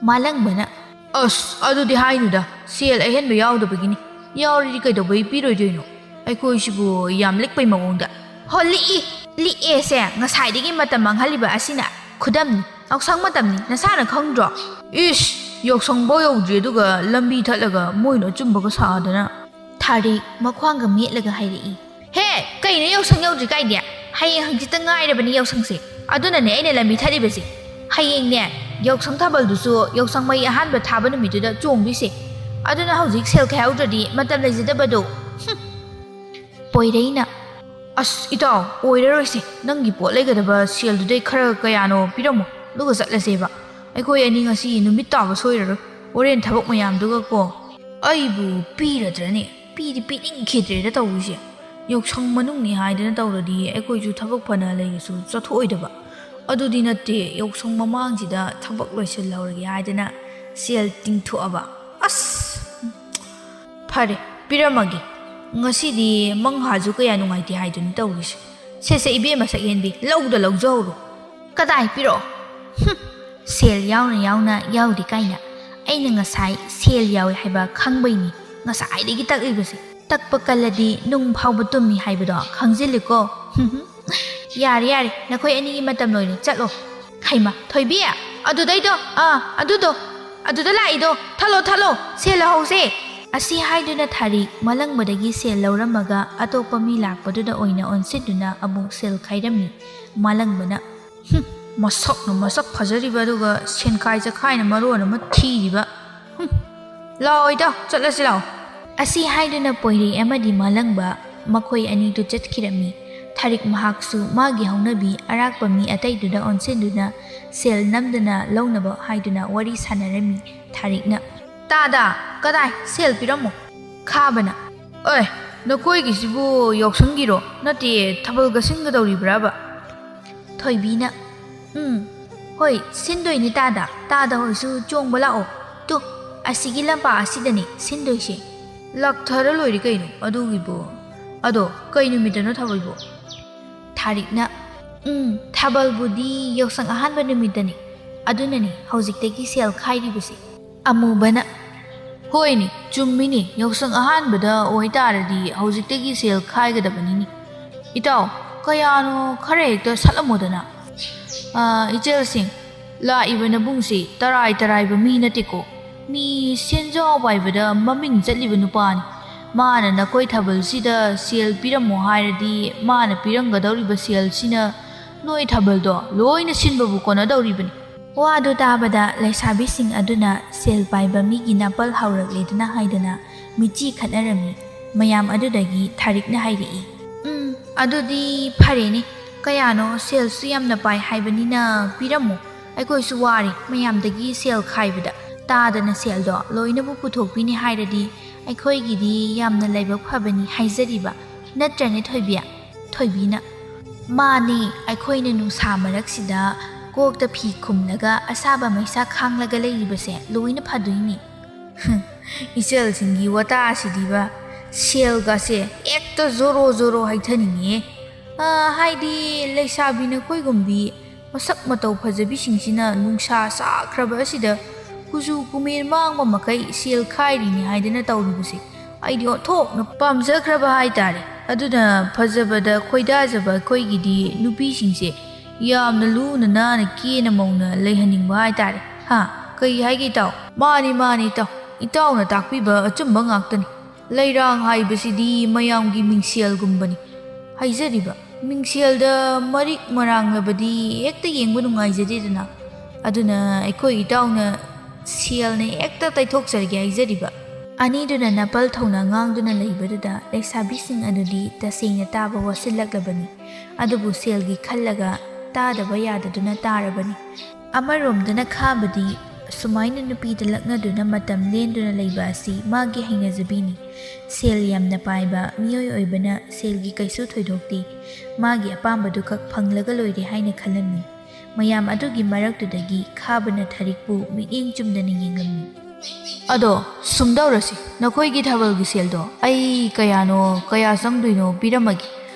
ꯃꯥꯂꯪꯕꯅ, ꯑꯁ, ꯑꯗꯨꯗꯤ ꯍꯥꯏꯅꯨꯗ, ꯁꯦꯜ ꯑꯍꯦꯟꯕ ꯌꯥꯎꯗꯕꯒꯤꯅꯤ꯫ ꯌꯥꯎꯔꯗꯤ ꯀꯩꯗꯧꯕꯩ ꯄꯤꯔꯣꯏꯗꯣꯏꯅꯣ? ꯑꯩꯈꯣꯏꯁꯤꯕꯨ ꯌꯥꯝ ꯂꯤꯛꯄꯩ ꯃꯑꯣꯡꯗ꯫ ꯍꯣ, ꯂꯤꯛꯏ, ꯂꯤꯛꯑꯦꯁꯦ ꯉꯁꯥꯏꯗꯒꯤ ꯃꯇꯝ ꯃꯥꯡꯍꯜꯂꯤꯕ ꯑꯁꯤꯅ꯫ ꯈꯨꯗꯝꯅꯤ, ꯌꯥꯎꯁꯪ ꯃꯇꯝꯅꯤ, ꯅꯁꯥꯅ ꯈꯪꯗ꯭ꯔꯣ? ꯏꯁ, ꯌꯥꯎꯁꯪꯐꯧ ꯌꯧꯗ꯭ꯔꯤ, ꯑꯗꯨꯒ ꯂꯝꯕꯤ ꯊꯠꯂꯒ ꯃꯣꯏꯅ ꯑꯆꯨꯝꯕꯒ ꯁꯥꯗꯅ꯫ ꯊꯥꯔꯤꯛ ꯃꯈ꯭ꯋꯥꯡꯒ ꯃꯦꯠꯂꯒ ꯍꯥꯏꯔꯛꯏ꯫ ꯍꯦ, ꯀꯩꯅꯣ ꯌꯥꯎꯁꯪ ꯌꯧꯗ꯭ꯔꯤ ꯀꯥꯏꯗꯤ? ꯍꯌꯦꯡ ꯍꯪꯆꯤꯠꯇ ꯉꯥꯏꯔꯕꯅꯤ ꯌꯥꯎꯁꯪꯁꯦ꯫ ꯑꯗꯨꯅꯅꯦ ꯑꯩꯅ ꯂꯝꯕꯤ ꯊꯠꯂꯤꯕꯁꯦ꯫ ꯍꯌꯦꯡꯅꯦ, ꯌꯥꯎꯁꯪ ꯊꯥꯕꯜꯗꯨꯁꯨ ꯌꯥꯎꯁꯪ ꯃꯩ ꯑꯍꯥꯟꯕ ꯊꯥꯕ ꯅꯨꯃꯤꯠꯇꯨꯗ ꯆꯣꯡꯗꯣꯏꯁꯦ꯫ ꯑꯗꯨꯅ ꯍꯧꯖꯤꯛ ꯁꯦꯜ ꯈꯥꯏꯍꯧꯗ꯭ꯔꯗꯤ ꯃꯇꯝ ꯂꯩꯖꯗꯕꯗꯣ꯫ ꯍꯨꯝ꯫ ꯄꯣꯏꯔꯩꯅ, ꯑꯁ ꯏꯇꯥꯎ, ꯑꯣꯏꯔꯔꯣꯏꯁꯦ꯫ ꯅꯪꯒꯤ ꯄꯣꯠ ꯂꯩꯒꯗꯕ ꯁꯦꯜꯗꯨꯗꯩ ꯈꯔ ꯀꯌꯥꯅꯣ ꯄꯤꯔꯝꯃꯣ, ꯑꯗꯨꯒ ꯆꯠꯂꯁꯦꯕ꯫ ꯑꯩꯈꯣꯏ ꯑꯅꯤ ꯉꯁꯤ ꯅꯨꯃꯤꯠ ꯇꯥꯕ ꯁꯣꯏꯔꯔꯣꯏ꯫ ꯍꯣꯔꯦꯟ ꯊꯕꯛ ꯃꯌꯥꯝꯗꯨꯒ ꯀꯣ꯫ ꯑꯩꯕꯨ ꯄꯤꯔꯗ꯭ꯔꯅꯦ? ꯄꯤꯗꯤ ꯄꯤꯅꯤꯡꯈꯤꯗ꯭ꯔꯦꯗ ꯇꯧꯔꯤꯁꯦ꯫ ꯌꯥꯎꯁꯪ ꯃꯅꯨꯡꯅꯤ ꯍꯥꯏꯗꯅ ꯇꯧꯔꯗꯤ ꯑꯩꯈꯣꯏꯁꯨ ꯊꯕꯛ ꯐꯅ ꯂꯩꯔꯁꯨ ꯆꯠꯊꯣꯛꯑꯣꯏꯗꯕ꯫ ꯑꯗꯨꯗꯤ ꯅꯠꯇꯦ, ꯌꯥꯎꯁꯪ ꯃꯃꯥꯡꯁꯤꯗ ꯊꯕꯛ ꯂꯣꯏꯁꯤꯜꯍꯧꯔꯒꯦ ꯍꯥꯏꯗꯅ ꯁꯦꯜ ꯇꯤꯡꯊꯣꯛꯑꯕ꯫ ꯑꯁ! ꯐꯔꯦ, ꯄꯤꯔꯝꯃꯒꯦ꯫ ꯉꯁꯤꯗꯤ ꯃꯪꯍꯥꯁꯨ ꯀꯌꯥ ꯅꯨꯡꯉꯥꯏꯇꯦ ꯍꯥꯏꯗꯨꯅꯤ ꯇꯧꯔꯤꯁꯦ꯫ ꯁꯦ ꯁꯦ, ꯏꯕꯦꯝꯃ ꯁꯛꯍꯦꯟꯕꯤ, ꯂꯧꯗ ꯂꯧꯖꯍꯧꯔꯣ꯫ ꯀꯗꯥꯏ ꯄꯤꯔꯛꯑꯣ? ꯍꯨꯝ, ꯁꯦꯜ ꯌꯥꯎꯅ ꯌꯥꯎꯅ ꯌꯥꯎꯗꯦ ꯀꯥꯏꯅ꯫ ꯑꯩꯅ ꯉꯁꯥꯏ ꯁꯦꯜ ꯌꯥꯎꯏ ꯍꯥꯏꯕ ꯈꯪꯕꯩꯅꯤ ꯉꯁꯥꯏꯗꯒꯤ ꯇꯛꯂꯤꯕꯁꯦ꯫ ꯇꯛꯄ ꯀꯜꯂꯗꯤ ꯅꯨꯡ ꯐꯥꯎꯕ ꯇꯨꯝꯃꯤ ꯍꯥꯏꯕꯗꯣ ꯈꯪꯖꯤꯜꯂꯨꯀꯣ꯫ ꯍꯨꯝ ꯍꯨꯝ꯫ ꯌꯥꯔꯦ, ꯌꯥꯔꯦ, ꯅꯈꯣꯏ ꯑꯅꯤꯒꯤ ꯃꯇꯝ ꯂꯣꯏꯔꯦ, ꯆꯠꯂꯣ꯫ ꯍꯩꯃ, ꯊꯣꯏꯕꯤ, ꯑꯗꯨꯗꯩꯗꯣ, ꯑꯥ, ꯑꯗꯨꯗꯣ, ꯑꯗꯨꯗ ꯂꯥꯛꯏꯗꯣ, ꯊꯠꯂꯣ, ꯊꯠꯂꯣ, ꯁꯦꯜ ꯂꯧꯍꯧꯁꯦ꯫ ꯑꯁꯤ ꯍꯥꯏꯗꯨꯅ ꯊꯥꯔꯤꯛ ꯃꯂꯪꯕꯗꯒꯤ ꯁꯦꯜ ꯂꯧꯔꯝꯃꯒ ꯑꯇꯣꯞꯄ ꯃꯤ ꯂꯥꯛꯄꯗꯨꯗ ꯑꯣꯏꯅ ꯑꯣꯟꯁꯤꯟꯗꯨꯅ ꯑꯃꯨꯛ ꯁꯦꯜ ꯈꯥꯏꯔꯝꯃꯤ꯫ ꯃꯂꯪꯕꯅ, "ꯍꯨꯝ, ꯃꯁꯛꯅ ꯃꯁꯛ ꯐꯖꯔꯤꯕ, ꯑꯗꯨꯒ ꯁꯦꯟꯈꯥꯏ ꯆꯈꯥꯏꯅ ꯃꯔꯣꯟ ꯑꯃ ꯊꯤꯔꯤꯕ꯫ ꯍꯨꯝ, ꯂꯥꯛꯑꯣ ꯏꯇꯥꯎ, ꯆꯠꯂꯁꯤ ꯂꯥꯛꯑꯣ"꯫ ꯑꯁꯤ ꯍꯥꯏꯗꯨꯅ ꯄꯣꯏꯔꯩ ꯑꯃꯗꯤ ꯃꯂꯪꯕ ꯃꯈꯣꯏ ꯑꯅꯤꯗꯨ ꯆꯠꯈꯤꯔꯝꯃꯤ꯫ ꯊꯥꯔꯤꯛ ꯃꯍꯥꯛꯁꯨ ꯃꯥꯒꯤ ꯍꯧꯅꯕꯤ ꯑꯔꯥꯛꯄ ꯃꯤ ꯑꯇꯩꯗꯨꯗ ꯑꯣꯟꯁꯤꯟꯗꯨꯅ ꯁꯦꯜ ꯅꯝꯗꯅ ꯂꯧꯅꯕ ꯍꯥꯏꯗꯨꯅ ꯋꯥꯔꯤ ꯁꯥꯟꯅꯔꯝꯃꯤ꯫ ꯊꯥꯔꯤꯛꯅ, "ꯇꯥꯗ, ꯀꯗꯥꯏ? ꯁꯦꯜ ꯄꯤꯔꯝꯃꯣ!" ꯈꯥꯕꯅ, "ꯑꯣꯏ, ꯅꯈꯣꯏꯒꯤꯁꯤꯕꯨ ꯌꯥꯎꯁꯪꯒꯤꯔꯣ? ꯅꯠꯇꯦ, ꯊꯥꯕꯜꯒ ꯁꯤꯟꯒꯗꯧꯔꯤꯕ꯭ꯔꯥꯕ?" ꯊꯣꯏꯕꯤꯅ, "ꯎꯝ, ꯍꯣꯏ, ꯁꯤꯟꯗꯣꯏꯅꯤ ꯇꯥꯗ꯫ ꯇꯥꯗ ꯍꯣꯏꯁꯨ ꯆꯣꯡꯕ ꯂꯥꯛꯑꯣ꯫ ꯇꯨ, ꯑꯁꯤꯒꯤ ꯂꯝꯄꯥꯛ ꯑꯁꯤꯗꯅꯤ ꯁꯤꯟꯗꯣꯏꯁꯦ꯫ ꯂꯥꯛꯊꯔ ꯂꯣꯏꯔꯦ ꯀꯩꯅꯣ ꯑꯗꯨꯒꯤꯕꯨ꯫ ꯑꯗꯣ ꯀꯩ ꯅꯨꯃꯤꯠꯇꯅꯣ ꯊꯥꯕꯜꯕꯨ?" ꯊꯥꯔꯤꯛꯅ, "ꯎꯝ, ꯊꯥꯕꯜꯕꯨꯗꯤ ꯌꯥꯎꯁꯪ ꯑꯍꯥꯟꯕ ꯅꯨꯃꯤꯠꯇꯅꯤ꯫ ꯑꯗꯨꯅꯅꯤ ꯍꯧꯖꯤꯛꯇꯒꯤ ꯁꯦꯜ ꯈꯥꯏꯔꯤꯕꯁꯦ꯫" ꯑꯃꯨꯕꯅ, "ꯍꯣꯏꯅꯦ, ꯆꯨꯝꯃꯤꯅꯦ, ꯌꯥꯎꯁꯪ ꯑꯍꯥꯟꯕꯗ ꯑꯣꯏꯇꯥꯔꯗꯤ ꯍꯧꯖꯤꯛꯇꯒꯤ ꯁꯦꯜ ꯈꯥꯏꯒꯗꯕꯅꯤꯅꯦ꯫ ꯏꯇꯥꯎ, ꯀꯌꯥꯅꯣ ꯈꯔ ꯍꯦꯛꯇ ꯁꯠꯂꯝꯃꯣꯗꯅ꯫ ꯑꯥ, ꯏꯆꯜꯁꯤꯡ, ꯂꯥꯛꯏꯕ ꯅꯕꯨꯡꯁꯤ ꯇꯔꯥꯏ ꯇꯔꯥꯏꯕ ꯃꯤ ꯅꯠꯇꯦꯀꯣ꯫ ꯃꯤ ꯁꯦꯟꯖꯥꯎ ꯄꯥꯏꯕꯗ ꯃꯃꯤꯡ ꯆꯠꯂꯤꯕ ꯅꯨꯄꯥꯅꯤ꯫ ꯃꯥꯅ ꯅꯈꯣꯏ ꯊꯥꯕꯜꯁꯤꯗ ꯁꯦꯜ ꯄꯤꯔꯝꯃꯣ ꯍꯥꯏꯔꯗꯤ ꯃꯥꯅ ꯄꯤꯔꯝꯒꯗꯧꯔꯤꯕ ꯁꯦꯜꯁꯤꯅ ꯅꯣꯏ ꯊꯥꯕꯜꯗꯣ ꯂꯣꯏꯅ ꯁꯤꯟꯕꯕꯨ ꯀꯣꯟꯅꯗꯧꯔꯤꯕꯅꯤ꯫" ꯋꯥꯗꯨ ꯇꯥꯕꯗ ꯂꯩꯁꯥꯕꯤꯁꯤꯡ ꯑꯗꯨꯅ ꯁꯦꯜ ꯄꯥꯏꯕ ꯃꯤꯒꯤ ꯅꯥꯄꯜ ꯍꯧꯔꯛꯂꯦꯗꯅ ꯍꯥꯏꯗꯅ ꯃꯤꯠꯆꯤ ꯈꯠꯅꯔꯝꯃꯤ꯫ ꯃꯌꯥꯝ ꯑꯗꯨꯗꯒꯤ ꯊꯥꯔꯤꯛꯅ ꯍꯥꯏꯔꯛꯏ, "ꯎꯝ, ꯑꯗꯨꯗꯤ ꯐꯔꯦꯅꯦ꯫ ꯀꯌꯥꯅꯣ ꯁꯦꯜꯁꯨ ꯌꯥꯝꯅ ꯄꯥꯏ ꯍꯥꯏꯕꯅꯤꯅ ꯄꯤꯔꯝꯃꯣ꯫ ꯑꯩꯈꯣꯏꯁꯨ ꯋꯥꯔꯦ ꯃꯌꯥꯝꯗꯒꯤ ꯁꯦꯜ ꯈꯥꯏꯕꯗ꯫ ꯇꯥꯗꯅ ꯁꯦꯜꯗꯣ ꯂꯣꯏꯅꯕꯨ ꯄꯨꯊꯣꯛꯄꯤꯅꯤ ꯍꯥꯏꯔꯗꯤ ꯑꯩꯈꯣꯏꯒꯤꯗꯤ ꯌꯥꯝꯅ ꯂꯥꯏꯕꯛ ꯐꯕꯅꯤ ꯍꯥꯏꯖꯔꯤꯕ꯫ ꯅꯠꯇ꯭ꯔꯅꯦ ꯊꯣꯏꯕꯤ?" ꯊꯣꯏꯕꯤꯅ, "ꯃꯥꯅꯦ, ꯑꯩꯈꯣꯏꯅ ꯅꯨꯡꯁꯥ ꯃꯔꯛꯁꯤꯗ ꯀꯣꯛꯇ ꯐꯤ ꯈꯨꯝꯂꯒ ꯑꯁꯥꯕ ꯃꯩꯁꯥ ꯈꯥꯡꯂꯒ ꯂꯩꯔꯤꯕꯁꯦ ꯂꯣꯏꯅ ꯐꯗꯣꯏꯅꯤ꯫" ꯍꯨꯝ, ꯏꯆꯜꯁꯤꯡꯒꯤ ꯋꯥꯇꯥꯁꯤꯗꯤꯕ, ꯁꯦꯜꯒꯁꯦ ꯍꯦꯛꯇ ꯖꯣꯔꯣ ꯖꯣꯔꯣ ꯍꯩꯊꯅꯤꯡꯉꯦ꯫ ꯑ, ꯍꯥꯏꯗꯤ ꯂꯩꯁꯥꯕꯤ ꯅꯈꯣꯏꯒꯨꯝꯕꯤ ꯃꯁꯛ ꯃꯇꯧ ꯐꯖꯕꯤꯁꯤꯡꯁꯤꯅ ꯅꯨꯡꯁꯥ ꯁꯥꯈ꯭ꯔꯕ ꯑꯁꯤꯗ ꯀꯨꯆꯨ ꯀꯨꯃꯦꯟ ꯃꯥꯡꯕ ꯃꯈꯩ ꯁꯦꯜ ꯈꯥꯏꯔꯤꯅꯤ ꯍꯥꯏꯗꯅ ꯇꯧꯔꯤꯕꯁꯦ ꯑꯩꯗꯤ ꯑꯣꯟꯊꯣꯛꯅ ꯄꯥꯝꯖꯈ꯭ꯔꯕ ꯍꯥꯏꯇꯥꯔꯦ꯫ ꯑꯗꯨꯅ ꯐꯖꯕꯗ ꯈꯣꯏꯗꯥꯖꯕ ꯑꯩꯈꯣꯏꯒꯤꯗꯤ ꯅꯨꯄꯤꯁꯤꯡꯁꯦ ꯌꯥꯝꯅ ꯂꯨꯅ ꯅꯥꯟꯅ ꯀꯦꯅ ꯃꯧꯅ ꯂꯩꯍꯟꯅꯤꯡꯕ ꯍꯥꯏꯇꯥꯔꯦ꯫ ꯍꯥ, ꯀꯩ ꯍꯥꯏꯒꯦ ꯏꯇꯥꯎ? ꯃꯥꯅꯤ, ꯃꯥꯅꯤ ꯏꯇꯥꯎ, ꯏꯇꯥꯎꯅ ꯇꯥꯛꯄꯤꯕ ꯑꯆꯨꯝꯕ ꯉꯥꯛꯇꯅꯤ꯫ ꯂꯩꯔꯥꯡ ꯍꯥꯏꯕꯁꯤꯗꯤ ꯃꯌꯥꯝꯒꯤ ꯃꯤꯡꯁꯦꯜꯒꯨꯝꯕꯅꯤ꯫ ꯍꯥꯏꯖꯔꯤꯕ, ꯃꯤꯡꯁꯦꯜꯗ ꯃꯔꯤꯛ ꯃꯔꯥꯡꯂꯕꯗꯤ ꯍꯦꯛꯇ ꯌꯦꯡꯕ ꯅꯨꯡꯉꯥꯏꯖꯗꯦꯗꯅ꯫ ꯑꯗꯨꯅ ꯑꯩꯈꯣꯏ ꯏꯇꯥꯎꯅ ꯁꯦꯜꯅ ꯍꯦꯛꯇ ꯇꯩꯊꯣꯛꯆꯔꯒꯦ ꯍꯥꯏꯖꯔꯤꯕ꯫ ꯑꯅꯤꯗꯨꯅ ꯅꯥꯄꯜ ꯊꯧꯅ ꯉꯥꯡꯗꯨꯅ ꯂꯩꯕꯗꯨꯗ ꯂꯩꯁꯥꯕꯤꯁꯤꯡ ꯑꯗꯨꯗꯤ ꯇꯁꯦꯡꯅ ꯇꯥꯕ ꯋꯥꯁꯤꯜꯂꯛꯂꯕꯅꯤ꯫ ꯑꯗꯨꯕꯨ ꯁꯦꯜꯒꯤ ꯈꯜꯂꯒ ꯇꯥꯗꯕ ꯌꯥꯗꯗꯨꯅ ꯇꯥꯔꯕꯅꯤ꯫ ꯑꯃꯔꯣꯝꯗꯅ ꯈꯥꯕꯗꯤ ꯁꯨꯃꯥꯏꯅ ꯅꯨꯄꯤꯗ ꯂꯛꯅꯗꯨꯅ ꯃꯇꯝ ꯂꯦꯟꯗꯨꯅ ꯂꯩꯕ ꯑꯁꯤ ꯃꯥꯒꯤ ꯍꯩꯅꯖꯕꯤꯅꯤ꯫ ꯁꯦꯜ ꯌꯥꯝꯅ ꯄꯥꯏꯕ ꯃꯤꯑꯣꯏ ꯑꯣꯏꯕꯅ ꯁꯦꯜꯒꯤ ꯀꯩꯁꯨ ꯊꯣꯏꯗꯣꯛꯇꯦ꯫ ꯃꯥꯒꯤ ꯑꯄꯥꯝꯕꯗꯨꯈꯛ ꯐꯪꯂꯒ ꯂꯣꯏꯔꯦ ꯍꯥꯏꯅ ꯈꯜꯂꯝꯃꯤ꯫ ꯃꯌꯥꯝ ꯑꯗꯨꯒꯤ ꯃꯔꯛꯇꯨꯗꯒꯤ ꯈꯥꯕꯅ ꯊꯔꯤꯛꯄꯨ ꯃꯤꯠꯌꯦꯡ ꯆꯨꯝꯗꯅ ꯌꯦꯡꯂꯝꯃꯤ꯫ "ꯑꯗꯣ ꯁꯨꯝ ꯇꯧꯔꯁꯤ, ꯅꯈꯣꯏꯒꯤ ꯊꯥꯕꯜꯒꯤ ꯁꯦꯜꯗꯣ ꯑꯩ ꯀꯌꯥꯅꯣ, ꯀꯌꯥ ꯆꯪꯗꯣꯏꯅꯣ ꯄꯤꯔꯝꯃꯒꯦ꯫